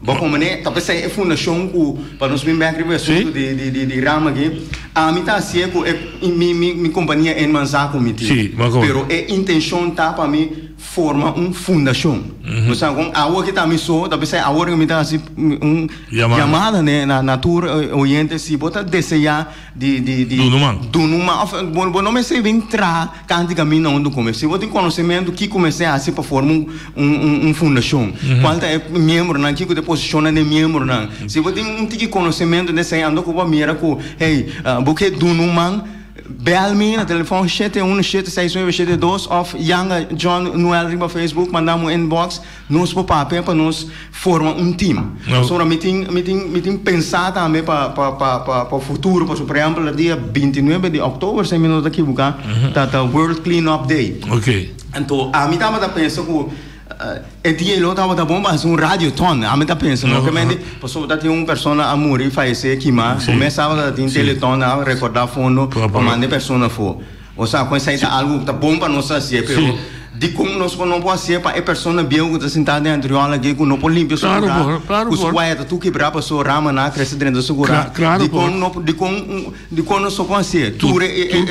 Bo komprendé? Ta p'esei e fundashon ku pa nos bin bèk riba e asuntu di ram aki, ami ta hasié ku e mi kompania Eenmanszaak ku mi tin. Pero e intenshon ta pa mi forma un fundashon. Bo sa kon awor ki ta mi so, ta p'esei awor ku mi ta hasi un yamada na tur oyente, si bo ta deseá di di di Duna un man. Duna un man of bo bo no mester bin traha kanti kaminda huntu ku mi. Si bo tin konosementu kiko mester hasi pa forma un un un fundashon, kual ta e miembronan, kiko ta e posishonnan di e miembronan. Si bo tin un tiki konosementu den esei ando ku bo a mira ku hey bo ke duna un man, bèl mi na telefòn shete uno shete seis nuebe shete dos òf yanga John Noel riba Facebook manda mi un inbox. Nos por papia pa nos forma un team. Pasobra mi tin mi tin mi tin pensá tambe pa pa pa pa pa futuro pasobra por ehempel e dia bintinuebe di òktober si mi no ta kibuká ta ta World Clean Up Day. Anto ami tabata pensa ku e dia ei lo tabata bon pa hasi un radioton ami ta pensa no ke mente pasobra ta tin un persona a muri fayesé kimá bo mes tabata tin teleton a rekordá fondo pa manda e persona afó. Osea, ku esei ta algu ku ta bon pa nos hasié, pero dikon nos por no por hasié pa e persona bieu ku ta sintá den antriòl aki ku no por limpia su kurá, ku su waya ta tur kibrá pasobra ramanan a krese drenta su kurá? Dikon no dikon dikon nos no por hasié? Tur e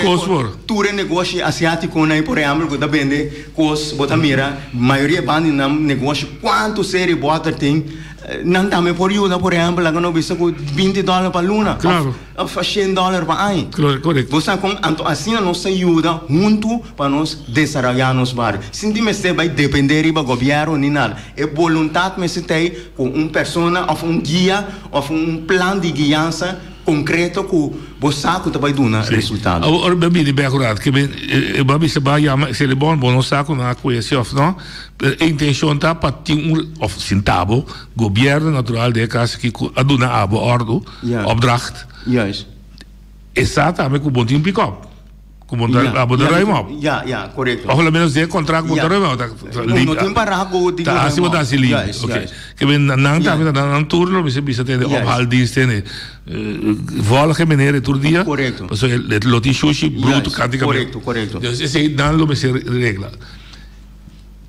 tur e negoshi asiátikonan ei, por ehèmpel, ku ta bende kos, bo ta mira mayoria banda di nan negoshi kuantu seri bòter tin, nan tambe por yuda, por ehèmpel, laga nos bisa ku binti dòler pa luna òf. Of shen dòler pa aña. Korekto. Bo sa kon? Anto asina nos ta yuda huntu pa nos desaroyá nos bario. Sin tin mester bai dependé riba gobièrnu ni nada. E boluntat mester ta ei ku un persona òf un guia òf un plan di guiansa konkreto ku bo sa ku ta bai duna resultado. Awor ora bo bini bek un rato ke men e bo a bisa bo a yama Selibon bo no sa ku nan a kohe si òf no pero e intenshon ta pa tin un òf sinta bo gobièrnu natural den e kas aki ku a duna abo òrdu. Opdracht. Juist. E sa tambe ku bo tin pick up. Ku bo ta bo ta ruim op. Ja, ja, korekto. Of lo menos den kontrakt bo ta ruim op. No, no tin para ku tin ku ruim op. Ta hasi bo ta hasi libi. Juist, juist. Ke men nan tambe ta nan turno mi sa bisa tende ophaaldienst tende volg e meneer e tur dia. Korekto. Pasobra e lo tin shushi bruto kanti kaminda. Korekto, korekto. Dus esei nan lo mester regla.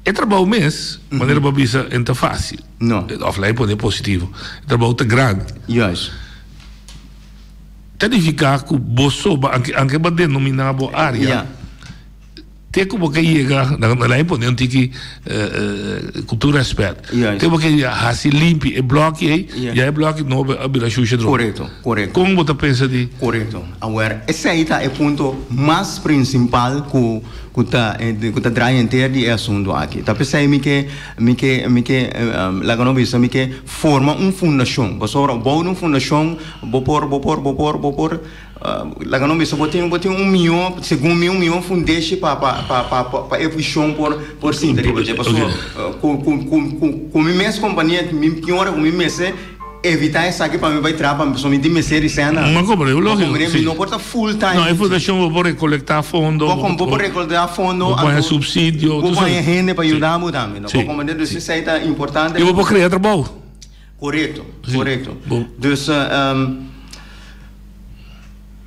E trabou mes, manera bo a bisa, en ta fácil. No. Of laat pone positivo. E trabou ta grandi. Juist. Ta nifiká ku bo soba, anke anke bo a denominá bo área, Ja. te ku bo ke yega, nan laat pone un tiki ku tur rèspèt. Juist. Te bo ke hasi limpi e blòki ei, Ja. ya e blòki nobo a bira shusha droga. Korekto, korekto. Kon bo ta pensa di? Korekto. Awor, esei ta e punto mas prinsipal ku. ku ta ku ta draai henter di e asuntu aki. Ta p'esei mi ke mi ke mi ke laga nos bisa mi ke forma un fundashon pasobra bou di un fundashon bo por bo por bo por bo por laga nos bisa bo tin bo tin un mihó segun mi un mihó fundeshi pa pa pa pa pa e vishon por por sinta riba dje pasobra ku ku ku ku mi mes kompania mi tin ora ku mi mester Evita esaki pa mi bai traha pa mi pasobra mi tin mester di sèn nan. Ma komprende, Bo lógiko, si. Mi no por ta full time. No, e fundashon bo por rekolektá fondo. Bo bo por rekolektá fondo. Bo por haña supsidio. Bo por haña hende pa yuda bo tambe. No? Bo komprende? Dus esei ta importante. I bo por krea trabou. Korekto, korekto. Dus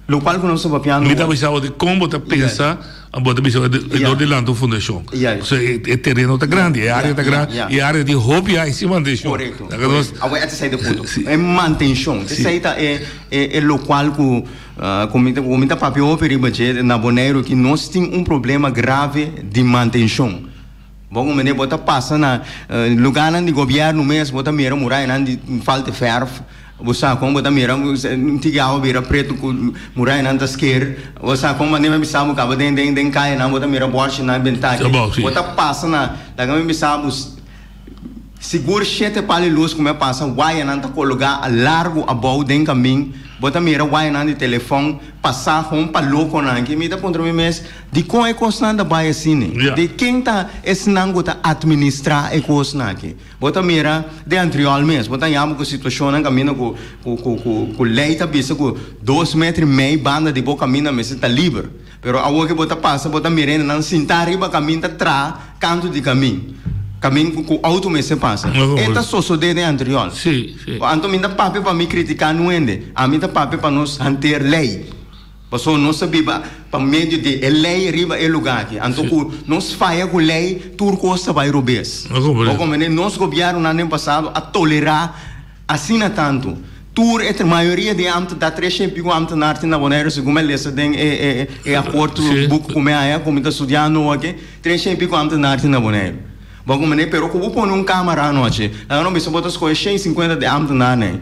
Lokual ku nos ta papiando. Mi ta bisa bo di kon bo ta pensa, bo ta bisa dor di lanta un fundashon. Pasobra e tereno ta grandi, e área ta grandi, e área tin hopi ai sin mantenshon. Korekto. Awor e ta esei ta e punto. E mantenshon. Esei ta e lokual ku ku mi ta papia hopi riba dje na Boneiru ki nos tin un problema grave di mantenshon. Bo ku bo ta pasa na lugarnan di gobièrnu mes, bo ta mira murayanan di falta fèrf. Bo sa kon bo ta mira un tiki awa bira pretu ku murayanan ta sker. Bo sa kon manera mi bisa bo kaba den den den kayanan bo ta mira bòrshinan bentá aki. Bo ta pasa na laga mi bisa bo sigur shete pal di lus ku mi a pasa wayanan ta kologá largu abou den kamin. Bo ta mira wayanan di telefòn pasá hon pa lokonan aki. Mi ta puntra mi mes dikon e kosnan ta bai asina? Di ken ta esnan ku ta atministrá e kosnan aki? Bo ta mira den Antriol mes, bo ta yama ku situashonnan kaminda ku ku ku ku ku lei ta bisa ku dos metro i mei banda di bo kaminda mester ta liber. Pero awor ke bo ta pasa bo ta mira hendenan sintá riba kamin ta traha kantu di kamin, kamin ku ku outo mester pasa. E ta sosodé den Antriol. Anto mi ta papia pa mi kritiká nu hende, ami ta papia pa nos hanteer lei. Pasobra nos ta biba pa medio di e lei riba e lugá aki. Anto ku nos faya ku lei, tur kos ta bai robes. Bo komprendé? Nos gobièrnunan den pasado a tolerá asina tantu. Tur e mayoria di e amte ta tres shen piku amtenar tin na Boneiru, segun mi a lesa den e e akort buku ku mi haña ku mi ta studiando aki, tres shen piku amtenar tin na Boneiru. Bo komprendé? Pero ku bo pone un kamara anochi, laga nos bisa bo ta skohe 150 di e amtenarnan ei.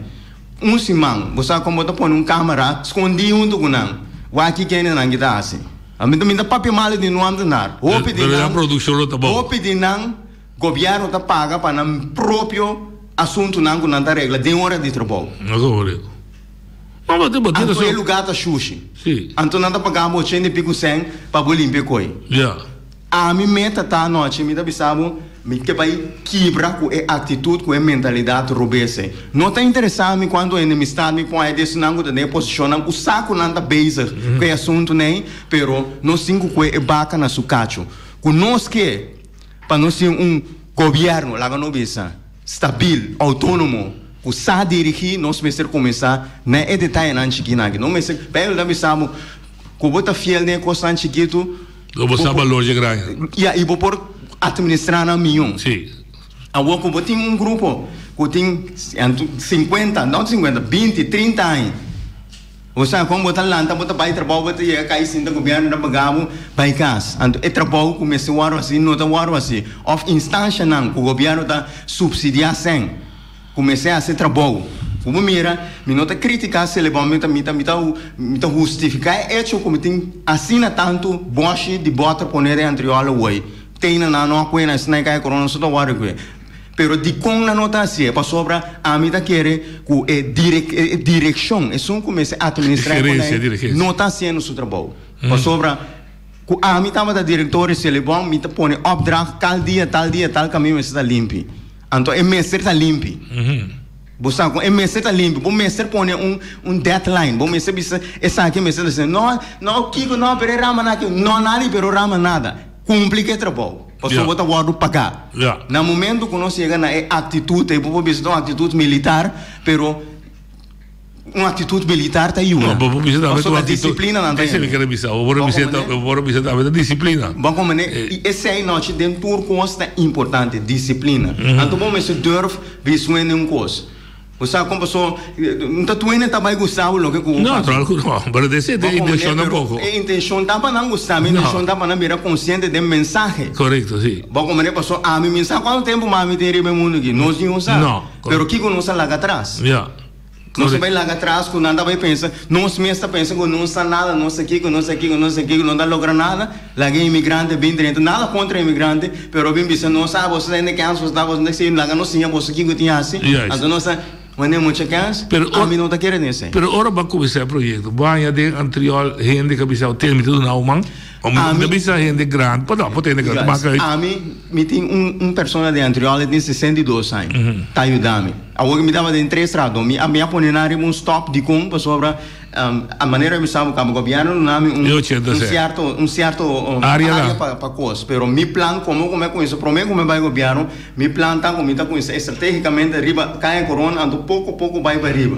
Un siman, bo sa kon bo ta pone un kamera skondí huntu ku nan. Wak ki kendenan ki ta hasi. Mi ta mi ta papia malu di no ambtenar. Hopi di nan, hopi di nan gobièrnu ta paga pa nan propio asuntunan ku nan ta regla den ora di trabou. Anto e lugá ta shushi. Anto nan ta paga bo ochenta i piku sèn pa bo limpia e koi. Ami meta ta anochi, mi ta bisa bo, mi ke bai kibra ku e aktitut, ku e mentalidat robes ei. No ta interesá mi kuantu enemistad mi pon di esnan ku ta den e posishonnan ku sa ku nan ta bezig ku e asuntunan ei, pero nos tin ku kue e baka na su kachu. Ku nos ke pa nos tin un gobièrnu, laga nos bisa, stabil, outónomo, ku sa dirigí, nos mester kuminsá na e detayenan chikinan aki. Nos mester, Beibel ta bisa bo, ku bo ta fiel den e kosnan chikitu, Lo bo sa balor dje grandi. Ya, i bo por atministrá nan mion. Sí. Awor ku bo tin un grupo ku tin sinkuenta, no sinkuenta, binti, trinta aña, bo sa kon bo ta lanta, bo ta bai trabou, bo ta yega kai sinta gobièrnu ta paga bo bai kas. Anto e trabou ku mester wòrdu hasi no ta wòrdu hasi. Òf instanshanan ku gobièrnu ta supsidiá sèn. Ku mester hasi trabou. Ku bo mira, mi no ta kritiká Selebon, mi ta mi ta mi ta mi ta hustifiká e echo ku mi tin asina tantu bòshi di bòter poné den Antriòl awor. Teina nan no a kue nan esnan kai korona so ta wòrdu kue. Pero dikon nan no ta hasié? Pasobra ami ta kere ku e direk e direkshon, esun ku mester atministrá e konai, no ta hasiendo su trabou. Pasobra ku ami tabata direktor di Selebon, mi ta pone opdracht kal dia, tal dia, tal kaminda mester ta limpi. Anto e mester ta limpi. Bo sa con e mester ta limpi. Bo mester pone un un deadline. Bo mester bisa esaki mester ta asina. No, no kico no, pero e rama na aki. No nada y pero rama nada. Cumpli cu e trabou. Pasobra bo ta wordo paga. Na momento cu nos yega na e actitud ey, bo por bisa ta un actitud militar, pero. Un actitud militar ta yuda. No, bo por bisa tambe Pasobra disciplina nan ta Esei mi kere bisa. Bo por bisa bo por bisa tambe ta disciplina. Bo comprende? I esei nochi den tur cos ta importante, disciplina. Anto bo mester durf bisa un hende un cos. Bo sa con paso no ta tur hende ta bay gusta bo loke cu bo No, claro cu no. Pero esei ta e intencion tampoco. E intencion ta pa nan gusta mi, e intencion ta pa nan bira consciente den mensahe. Correcto, si. Bo comprende? Paso ami mi sa cuanto tempo mami tin riba e mundo aki. Nos ningun sa. No. Pero kico nos a laga atras? Ya. Nos ta bai laga atras ku nan ta bai pensa, nos mes ta pensa ku nos ta nada, nos ta kiko, nos ta kiko, nos ta kiko, no ta logra nada. Laga e imigrante bin drenta, nada kontra e imigrante, pero bin bisa nos, ah, boso ta hende kèns, boso ta, boso ta esei, laga nos siña boso kiko tin hasi. Anto nos ta wende mucha kèns, ami no ta kere den esei. Pero ora bo a kuminsá e proyekto, bo haña den Antriol hende ku a bisa, Ten, mi ta duna bo man? Mi ta bisa hende grandi, por no, por ta hende grandi, Juist, ami, mi tin un, un persona den Antriol, e tin 62 aña, ta yuda mi. Awor mi tabata den tres rato, mi a, mi a pone nan riba un stop, dikon? Pasobra, a manera mi sa kaba gobièrnu duna mi un, un sierto, un sierto área pa, pa kos. Pero mi plan komo ku mi a kuminsá, promé ku mi bai gobièrnu, mi plan ta ku mi ta kuminsá estratégikamente riba Kaya Korona, anto poko poko bai pa riba.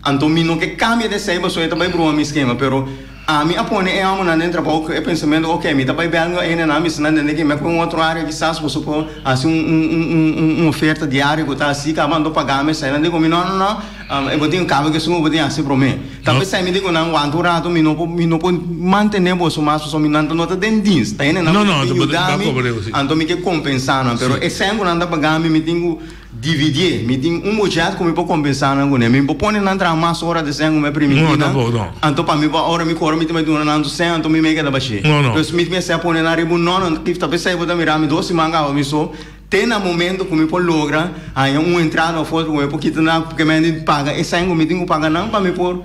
Anto mi no ke kambia di esei pasobra e ta bai brua mi skema, pero. Ami a pone e homonan den trabou ku e pensamentu, Oke, mi ta bai bèlga ene nan, mi sta nan tende ke mi a kohe un otro área kisas boso por hasi un un un oferta diario ku ta asi kaba anto paga mi esei. Nan di ku mi, No, no, no, e bo tin kaba ku esun ku bo tin hasi promé. Ta p'esei mi di ku nan, Wanta un rato, mi no por mi no por mantené boso mas pasobra mi nan no ta den dins. Ta hende nan ku ta bin yuda mi, anto mi ke kompensá nan. Pero e sèn ku nan ta paga mi, mi tin ku. Dividié. Mi tin un budget ku mi por kompensá nan kuné. Mi por pone nan traha mas ora di sèn ku mi a primintí No, nan. tampoco, no. Anto pa mi por ora mi kore mi tin bai duna nan tu sèn, anto mi mei keda bashé. No, no. Dus mi mester a pone nan riba un no, no. Kif ta p'esei bo ta mira mi dos siman kaba mi so te na momento ku mi por logra haña un entrada òf otro ku mi por kita nan ku mi a di paga e sèn ku mi tin ku paga nan pa mi por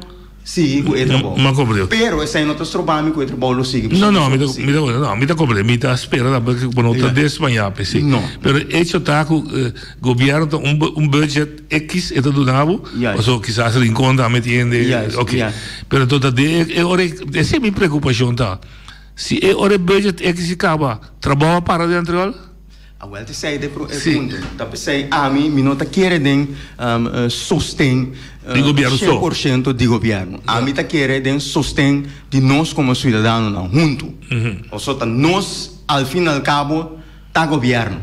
sigui ku e trabou. Ma komprendé. Pero esei no ta stroba mi ku e trabou lo sigui. No, no, mi ta, mi ta, no, mi ta komprendé. Mi ta spera tambe ku bo no ta desmañá p'esei. No. Pero echo ta ku gobièrnu ta un un budget X e ta duna bo, pasobra kisas Rincon tambe tin hende, oke. Pero anto ta den e ora esei mi preokupashon ta, si e ora e budget X kaba, trabou a para den Antriol? Awel ta esei ta e punto. Ta p'esei ami mi no ta kere den sosten Di gobièrnu so. shen por shento di gobièrnu. Ami ta kere den sosten di nos komo siudadanonan huntu. Pasobra ta nos al fin al kabo ta gobièrnu.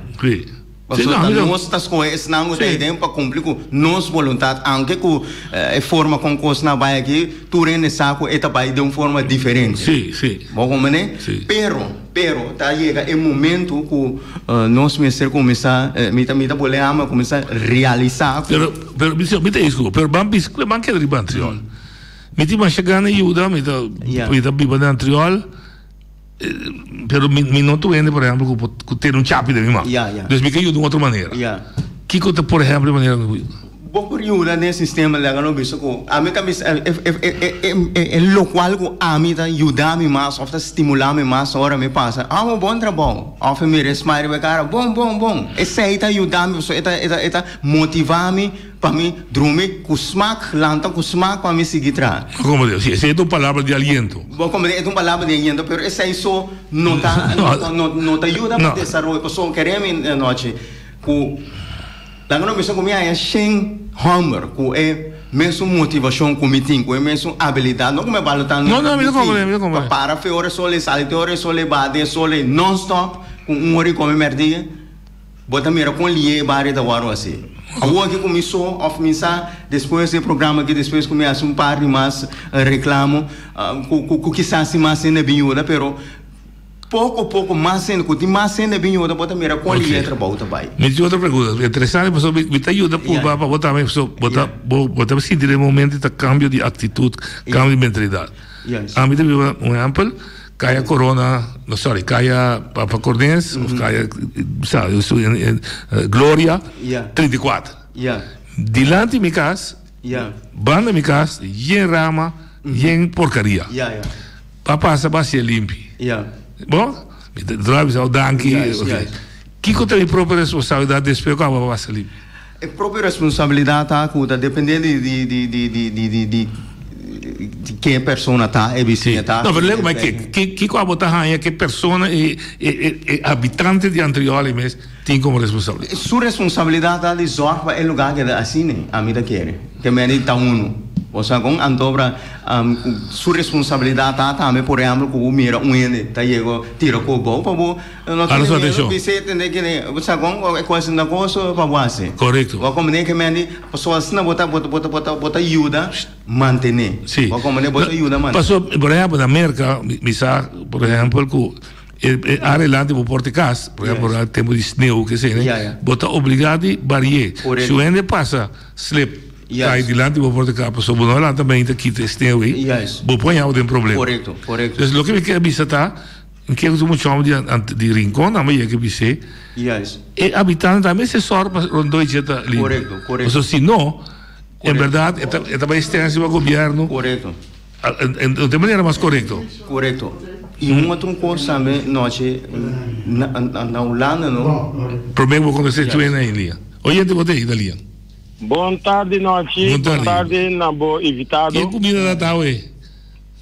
Pasobra ta nos ta skohe esnan ku ta ei den pa kumpli ku nos boluntat aunke ku e forma kon kosnan a bai aki tur hende sa ku e ta bai den un forma diferente. Bo komprende? Pero. Pero ta yega e momento cu nos mester cuminsa, mi ta mi ta bolé ama cuminsa realisa cu. Pero, pero mi ta disculpa, pero ban bisa, ban keda riba Antriol. Mi tin masha gana yuda, mi ta, mi ta biba den Antriol, pero mi mi no tur hende por ehempel cu por cu tene un chapi den mi man. Dus mi ke yuda un otro manera. Kico ta por ehempel e manera cu mi por yuda? Bo por yuda den sistema laga no bisa ku ami ta bisa e lokual ku ami ta yuda mi mas òf ta stimulá mi mas ora mi pasa ah bo bon trabou òf e mira e smile riba e kara bon bon bon esei ta yuda mi pasobra e ta e ta e ta motivá mi pa mi drumi ku smak lanta ku smak pa mi sigui traha. Bo komprende si esei ta un palabra di aliento. Bo komprende e ta un palabra di aliento pero esei so no ta no ta yuda pa desaroyo pasobra kere mi anochi ku. Laga no bisa ku mi haña shen hòmber ku e mesun motivashon ku mi tin, ku e mesun abilidat, no ku mi a balotá No, no, mi ta komprende, mi ta komprende. Pa para fe ora e sol e sali te ora e sol e baha den e sol ei nònstòp ku un ora i kome mèrdia, bo ta mira kon lié e bario ta wòrdu hasi. Awor aki ku mi so òf mi sa despues di e programa aki, despues ku mi hasi un par di mas reklamo ku kisas tin mas hende a bin yuda, pero. Poko poko mas hende, ku tin mas hende bin yuda bo ta mira kon lihe trabou ta bai. Mi tin otro pregunta, interesante pasobra mi ta yuda purba pa bo tambe pasobra bo ta bo ta sinti den momento ta kambio di aktitut, kambio di mentalidat. Ami ta biba un ehèmpel, kaya Corona, no sorry, kaya Papa Cornes of kaya sa Gloria 34. Dilanti mi kas, banda mi kas yen rama, yen porkaria. Pa pasa pa hacié limpi. Bo? Mi ta drive bisa danki. Ok. Kico ta mi propio responsabilidad despues cu abo a pasa limpi? E propio responsabilidad ta cu ta depende di di di di di di di di di ke persona ta, e bisiña ta. No, pero lego mai ke ke kico abo ta haña ke persona e e e e habitante di Antrioli mes tin como responsabilidad? Su responsabilidad ta di zorg pa e lugar keda asina, ami ta kere. Ke mende ta uno. Bo sa kon? Antobra su responsabilidad ta tambe, por ehempel, ku bo mira un hende ta yega tira ku bo pa bo no Hala tene su miedo atencion. bis'é tende kende bo sa kon? E kos na kos pa bo hasi. Korekto. Bo a komprende ke mende pasobra asina bo ta bo ta bo ta bo ta yuda mantené. Si. Bo a komprende bo ta yuda mantené. Pasobra, por ehempel, na Merka mi sa, por ehempel, ku E arelanti bo por te cas, por ejemplo, na tempo di sneeuw, ke sene, bo ta obligá di barié. Si un hende pasa slip. Kai dilanti bo por ta kaba pasobra bo no a lanta mainta kita e sneu ei, bo por haña bo den problema. Korekto, korekto. Dus loke mi ke bisa ta, mi ke ku tur mucha hòmber di di Rincon nan mi yega bis'é, e habitante tambe mester sòru pa rondó e dje ta limpi. Korekto, korekto. Pasobra si no, en bèrdat e ta e ta bai stensia pa gobièrnu. Korekto. No tin manera mas korekto. Korekto. I un otro kos tambe nochi na na Hulanda no. Promé ku bo kontest'é Twin ainda. Oyente bo ta ei, Dalia. Bon tardi nochi, bon tardi na bo invitado. Ke kumida ta ta awe?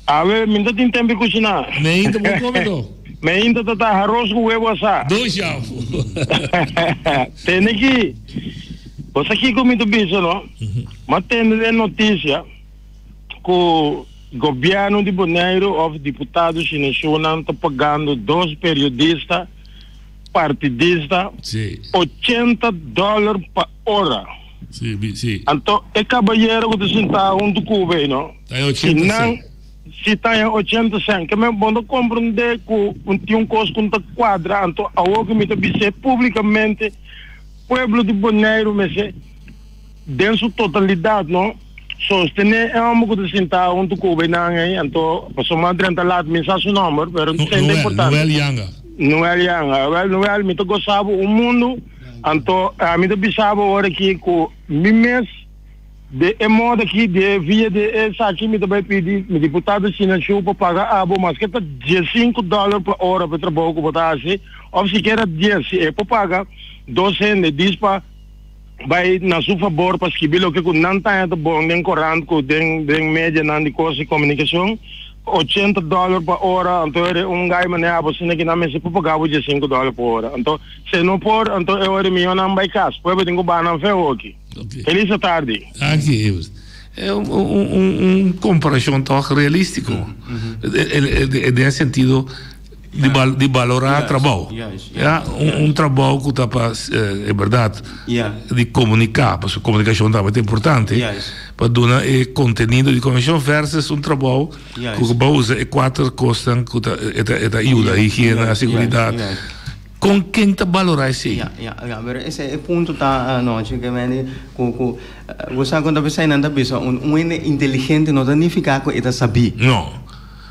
Awe mi no ta tin tempu di kushiná. Meinta bo kome to? Meinta ta ta haros ku webu asá. Dos yafo. Tende ki, bo sa kiko mi ta bisa no? Mi a tende den notisia ku gobièrnu di Boneiru òf diputado shineshonan ta pagando dos periodista partidista 80 dòler pa ora. Sí, bi, sí. Anto e kabayero ku ta sintá huntu ku bo ei, no? Ta e Si 80 nan, cent. si ta e 80 cent. Ke men bo no ta komprendé ku un tin un kos ku no ta kuadra. Anto awor ku mi ta bis'é públikamente, pueblo di Boneiru mester den su totalidat, no, sostené e hòmber ku ta sintá huntu ku bo einan ei. Anto pasobra mi a drenta lat mi sa su nòmber, pero No, ta Noel, importante. Noel Yanga. Noel Yanga. Awel Noel, mi ta gosa bo un mundu. Anto ami ta bisa bo ora aki ku mi mes de e modo aki, de e via di esaki mi ta bai pidi mi diputado Sina Shu pa paga abo maske ta diesinku dòler pa ora pa e trabou ku bo ta hasi òf sikiera dies si e por paga dos hende dis pa bai na su fabor pa skibi loke ku nan ta haña ta bon den korant ku den den medianan di kos di komunikashon. 80 dòler pa ora, anto e un gai manera abo asina ki nan mester por paga bo 15 dòler pa ora. Anto se no por, anto e ora mihó nan bai kas. Pueblo tin ku baha nan fe hoki. Felis atardi. Danki Evers. E un un un komparashon tòg realístiko. Den e sentido di bal di balorá trabou. Ya, un un trabou ku ta pa e bèrdat di komuniká, pasobra komunikashon tambe ta importante, pa duna e kontenido di komunikashon versus un trabou ku bo usa e kuater kosnan ku ta e ta e ta yuda, higiena, seguridat. Kon ken ta balorá esei? Ya, ya, ya, pero ese e punto ta anochi ke mende ku ku bo sa kon ta bisa nan ta bisa un un hende inteligente no ta nifiká ku e ta sabí. No.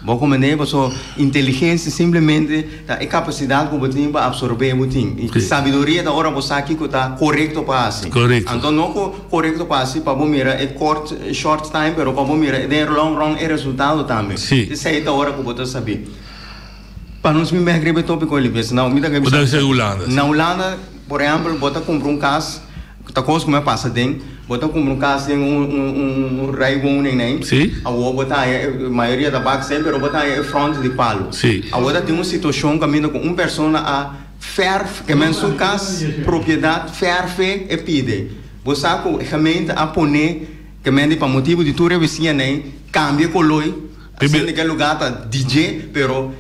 Bo komprendé? Paso inteligensia simplemente ta e kapasidat ku bo tin pa apsorbé bo tin. I sabiduria ta ora bo sa kiko ta korekto pa hasi. Korekto. Anto no ku korekto pa hasi pa bo mira e kort, short time, pero pa bo mira den long run e resultado tambe. Si. Esei ta ora ku bo ta sabí. Pa nos bin bek riba e topiko e limpiesa. Now, mi ta Bo ta bisa di Hulanda. Na Hulanda, por ehèmpel, bo ta kumpra un kas. Ta kos ku mi a pasa den, bo ta kumpra un kas den un un un rijwoning nei, Sí. awor bo ta haña e mayoria ta bak sèn pero bo ta haña e front di palu. Sí. Awor ta tin un situashon kaminda ku un persona a fèrf ke men su kas propiedat fèrf'e e pide. Bo sa ku e gemeente a pone ke men di pa motibu di tur e bisiña nei kambia e koloi asina ke lugá ta di dje pero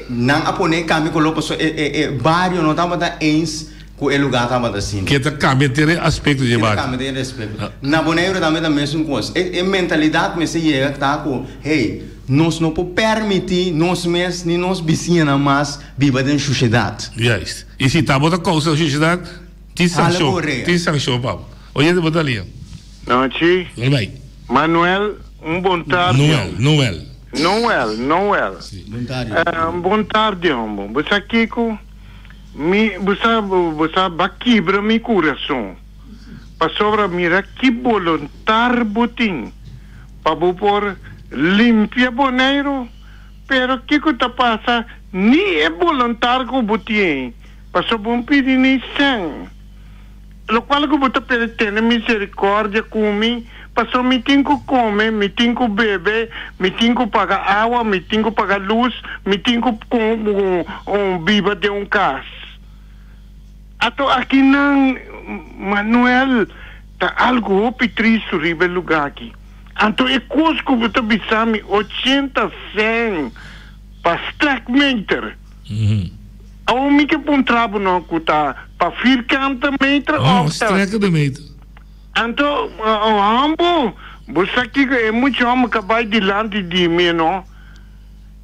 nan a pone kambia koló pasobra e e e bario no tabata eens Ku e lugá tabata asina. Ke ta kambia henter e aspekto dje barrio. Ke ta kambia henter e aspekto. Na Boneiru tambe ta mesun kos. E e mentalidat mester yega ta ku, hey, nos no por permití nos mes ni nos bisiñanan mas biba den shushedat. Juist. I si ta bo ta kousa shushedat, tin sankshon. Tin sankshon pa bo. Oyente bo ta lia. Nochi. Bye bye. Manuel, un bon tardi. Noel, Noel. Noel, Noel. Si. Bon tardi. Bon tardi, hombo. Bo sa kiko? Mi, bo sa, bo sa, b'a kibra mi kurason, pasobra mira ki boluntar bo tin pa bo por limpia Boneiru, pero kiko ta pasa, ni e boluntar ku bo tin, pasobra bo no pidi ni sèn. Lokual ku bo ta pidi, tene miserikòrdia ku mi, pasobra mi tin ku kome, mi tin ku bebe, mi tin ku paga awa, mi tin ku paga lus, mi tin ku biba den un kas. Ato akinan, Manuel, ta algu hopi tristu riba e lugá aki. Anto e kos ku bo ta bisa mi, ochenta sèn pa strekmeter. Awor mi ke puntra bo no ku ta pa firkante meter òf ta. Strekkende meter. Anto, hombo, bo sa kiko e mucha homber ka bai dilanti di mi, no?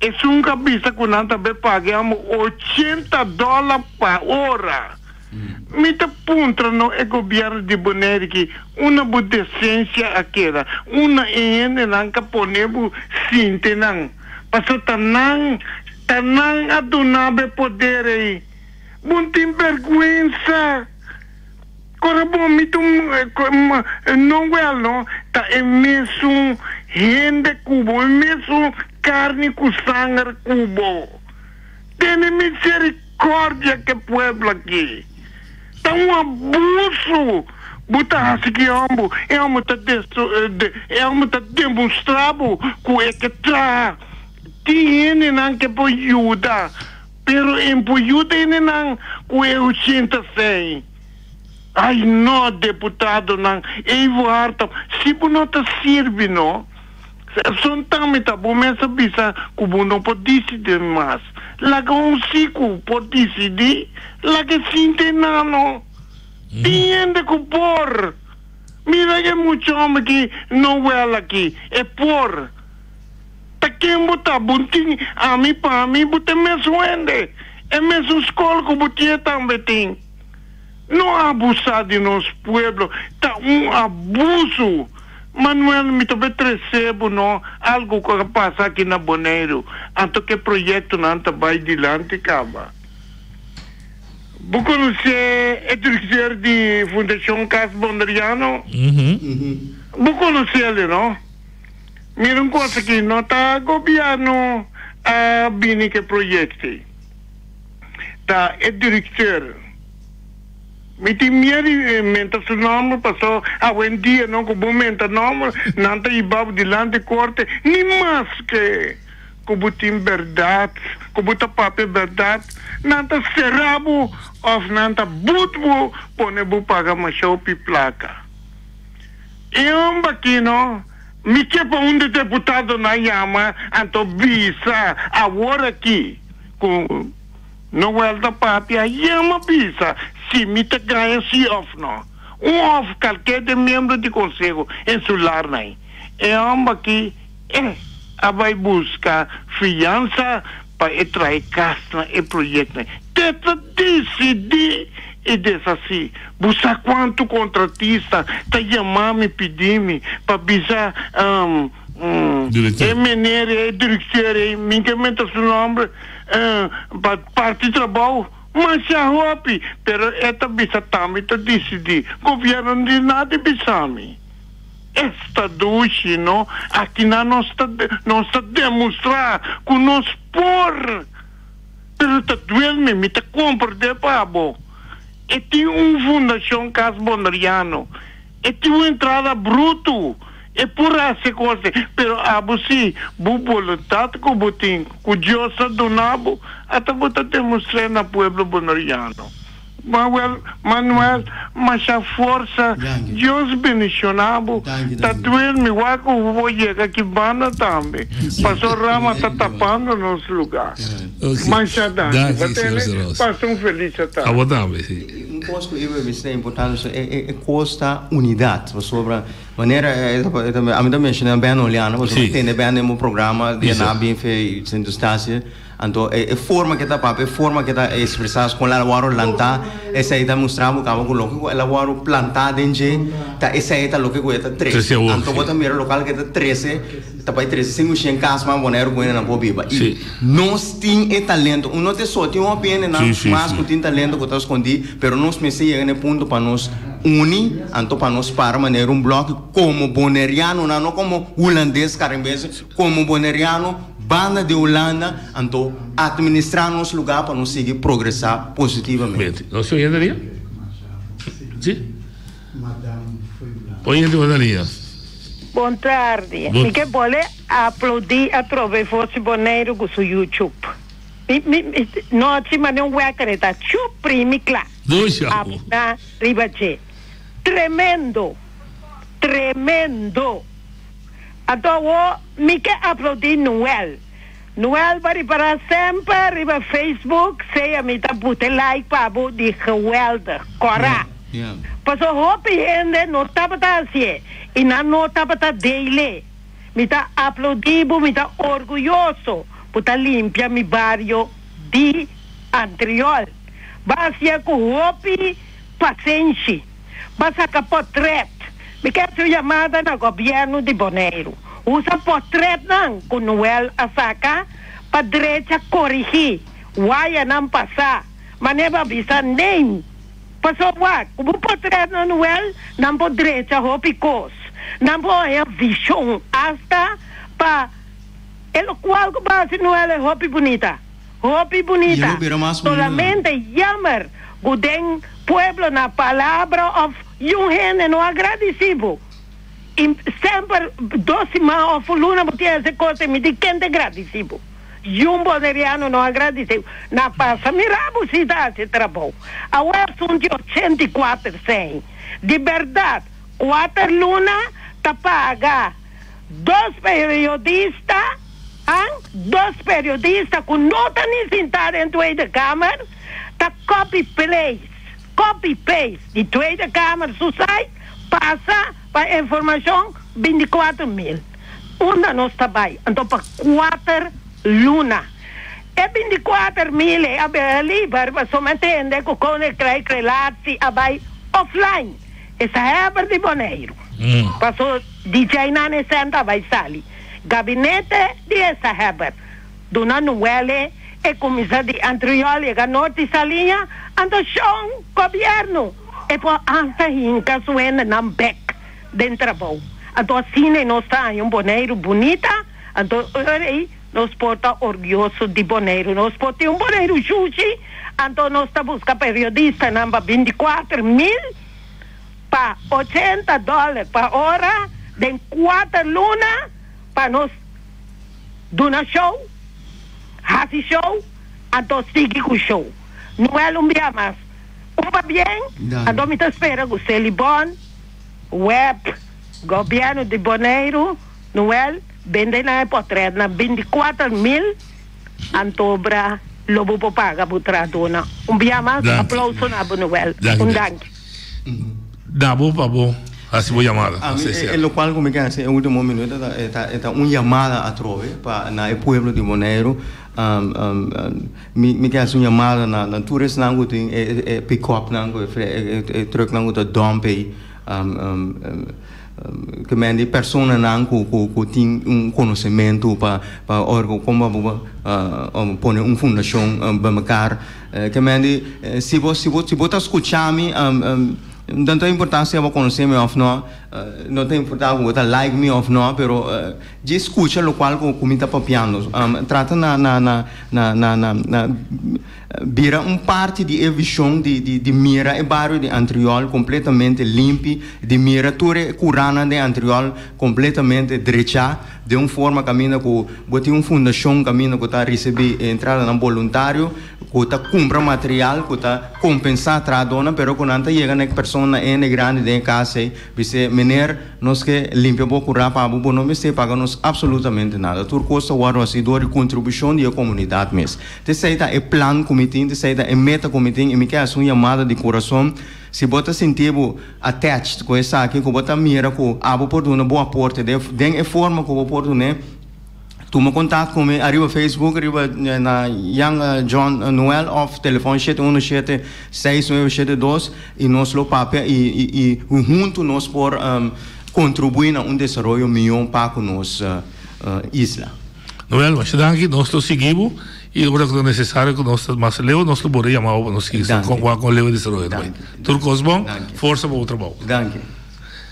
Esun ka bisa ku nan ta be paga e homber ochenta dòler pa ora. Mi ta puntra no e gobierno di Bonaire ki unda bo decencia a keda, unda e hendenan ka pone bo sinti nan, paso ta nan, ta nan a duna bo e poder ei. Bo no tin berguensa. Ora bo mi ta un no wel no, ta e mesun hende ku bo, e mesun carni ku sanger ku bo. Tene misericordia. Misericordia ke pueblo aki. Ta un abuso bo ta hasi ki homber. E homber ta e homber ta demostra bo ku e ke traha. Tin hendenan ke por yuda, pero e por yuda hendenan ku e ochenta sei. Ay no, deputadonan, Evo Hartog, si bo no ta sirbi no. Son tambe ta bo mes a bisa ku bo no por disidí mas. Laga un si ku por disidí, laga e sinta e nano. Tin hende ku por. Mira e mucha homber ki Noel aki, e por. Ta ken bo ta? Bo tin ami pa mi, bo ta e mesun hende. E mesun skol ku bo tin e tambe tin. No abusá di nos pueblo, ta un abuso. Manuel, mi ta bay trece bo no algo cu a pasa aki na Boneiru, anto cu e proyectonan ta bay dilanti caba. Bo conoce e directeur di Fundacion Cas Boneriano? Bo conoce el, no? Mira un cosa aki, no ta gobierno a bini cu e proyecto ey. Ta e directeur. Mi tin miedu di menta su nomber paso awendia no ku bo menta nomber nan ta hiba bo dilanti korte ni maske ku bo tin bèrdat ku bo ta papia bèrdat nan ta sera bo òf nan ta but bo pone bo paga masha hopi plaka. E homber aki no mi ke pa un di deputadonan yama anto bisa awor aki ku. Noel ta papia, Yama bisa si mi ta gaña si of no. Un of kalker den miembro di konseho insular nan. E homber aki eh a bai buska fiansa pa e trae kas na e proyectnan. Te ta disidí i deshasí. Bo sa kuantu kontratista ta yama mi pidi mi pa bisa e meneer ei, e direkteur ei, mi ke menta su nomber, Pa parti trabou masha hopi, pero e ta bisa tambe ta disidí. Gobierno no di nada di bisa mi. Esta dushi no, akinan nos ta nos ta demostrá ku nos por, pero ta duel mi, mi ta komprendé pa bo. E tin un fundashon Cas Boneriano. E tin un entrada brutu, e por hasi kos, pero abo si, bo boluntat ku bo tin, ku Dios a duna bo, ata bo ta demostr'é na pueblo boneriano. Manuel, Manuel, masha forsa, Dios bendiciona bo, ta duel mi wak ku bo yega aki banda tambe, paso rama ta tapando nos lugar. Masha danki, bo tene, pasa un feliz tarde. Abo tambe, si. Un kos ku iba bisa ta importante so e kos ta unidat pasobra manera ami ta menshoná Ben Oleana pasobra mi tende Ben den bo programa di na bin fe Sint Eustatius anto e forma ke ta papia e forma ke ta ekspresá kon el a wòrdu lantá esei ta mustra bo kaba ku loke ku el a wòrdu plantá den dje ta esei ta loke ku e ta trese anto bo ta mira lokal ke ta trese Ta bai trese sin ku shen kas mas Boneiru ku hendenan por biba. I nos tin e talento. Un no ta e so, tin hopi hendenan mas ku tin talento ku ta skondí, pero nos mester yega na e punto pa nos uni, anto pa nos para manera un bloki komo bonerianonan, no komo hulandes karibense, komo boneriano banda di Hulanda, anto atministrá nos lugá pa nos sigui progresá positivamente. Nos oyente ria? Si? Oyente bo na lia. Bon tardi. Mi ke bole aplaudí atrobe Voz di Boneiru ku su YouTube. Mi mi mi nochi mane un wèker e ta chup primi kla. Aboná riba dje. Tremendo! Tremendo! Anto awo mi ke aplaudí Noel. Noel bo a ripará semper riba Facebook sea mi ta pute like pa bo di geweldig. Kòrá. Paso hopi hende no tabata hasié i nan no tabata deil'é. Mi ta aplaudí bo, mi ta orguyoso bo ta limpia mi bario di Antriol. Bo a hasié ku hopi pasenshi. Bo a saka potrèt. Mi ke hasi un yamada na gobièrnu di Boneiru. Usa potrètnan ku Noel a saka pa drecha korigí wayanan pasá. Manera bo a bisa neen. Pasobra wak, ku bo potrèt na Noel, nan por drecha hopi kos. Nan por haña vishon asta pa e lokual ku bo hasi Noel e hopi bunita. Hopi bunita. Solamente jammer ku den pueblo na palabra of yun hende no a gradisi bo. I semper dos siman of un luna bo tin hasi kos i mi di ken ta gradisi bo. Yun boneriano no a gradisi bo. Na pasa mira bo si ta hasi trabou. Awe asuntu di 84 sen. Di berdad kuater luna ta paga dos periodista. Han, dos periodista ku no ta ni sintá den Tweede Kamer ta copy place, copy paste di Tweede Kamer su site pasa pa informashon 24 mil. Unda nos ta bai anto pa kuater luna? E 24 mil ei a bira liber pasobra mi a tende ku Koninkrijk Relatie a bai offline. E sa heber di Boneiru. Paso DJ Nane Cent a bai sali. Gabinete di esa heber duna Nuele e cuminsa di Antriol yega Norte Saliña, anto shon gobierno e por hasta hinca su hendenan bek den trabou. Anto asina e nos ta haña un Boneiru bunita, anto ora ei nos por ta orguyoso di Boneiru. Nos por tin un Boneiru shushi, anto nos ta busca periodistanan pa 24 mil. Pa 80 dòler pa ora den kuater luna pa nos duna show, hasi show, anto sigui ku show. Noel un bia mas. Un pabien, anto mi ta spera ku Selibon, web, gobièrnu di Boneiru, Noel, bende nan e pòtrètnan 24 mil, anto bra lo bo por paga bo trahadónan. Un bia mas, aplouso na bo Noel. Un danki. Da bo pa bo hasi bo yamada. Ami e lokual ku mi ke hasi e ultimo minuto ta e ta un yamada atrobe pa na e pueblo di Boneiru. Mi ke hasi un yamada na na tur esnan ku tin e pikòpnan ku e trùknan ku ta dòmp ei. Ke men di personanan ku ku tin un konosementu pa pa ora ku kon bo pone un fundashon by mekar. Ke men di si bo si bo si bo ta skucha mi no ta importa si abo konosé mi òf no, no ta importa ku bo ta like mi òf no, pero djis skucha lokual ku mi ta papiando. Trata na na na na na na bira un parti di e vision di di di mira e bario di Antriol completamente limpi, di mira tur e curanan den Antriol completamente drecha den un forma caminda cu bo tin un fundacion caminda cu ta ricibi e entradanan boluntario cu ta cumpra material cu ta compensa trahadornan pero cu nan ta yega na e persona ene grandi den e cas ey Bis'é, Meneer, nos ke limpia bo kurá pa bo, bo no mester paga nos absolutamente nada. Tur kos ta wòrdu hasí dor di kontribushon di e komunidat mes. T'esei ta e plan ku mi tin, t'esei ta e meta ku mi tin i mi ke hasi un yamada di kurason, si bo ta sinti bo attached ku esaki, ku bo ta mira ku abo por duna bo aporte den e forma ku bo por dun'é, Tuma kontak ku mi ariba Facebook riba na Jan John Noel òf telefòn shete uno shete seis nuebe shete dos i nos lo papia i i huntu nos por kontribuí na un desaroyo mihó pa ku nos isla. Noel, masha danki. Nos lo sigui bo i ora ku ta nesesario ku nos ta mas leu nos lo borde yama bo pa nos sigui sa kon wak kon leu e desaroyo ta bai. Tur kos bon, forsa pa bo trabou. Danki.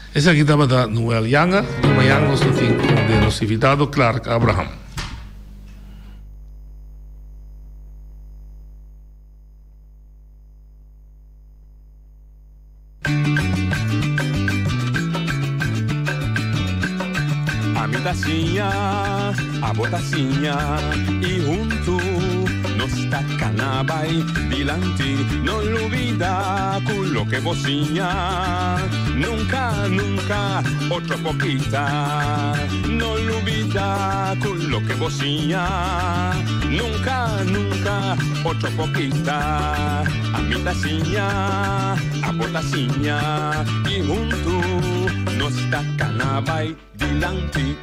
Esaki tabata Noel Yanga y mañan nos lo tin con de nos invitado Clark Abraham. Ami ta siña, abo ta siña y huntu nos ta cana bay dilanti. No lubida cu loke bo siña nunca, nunca otro por kita. No lubida cu loke bo siña nunca, nunca otro por kita. Ami ta siña, abo ta siña y huntu nos ta cana bay dilanti.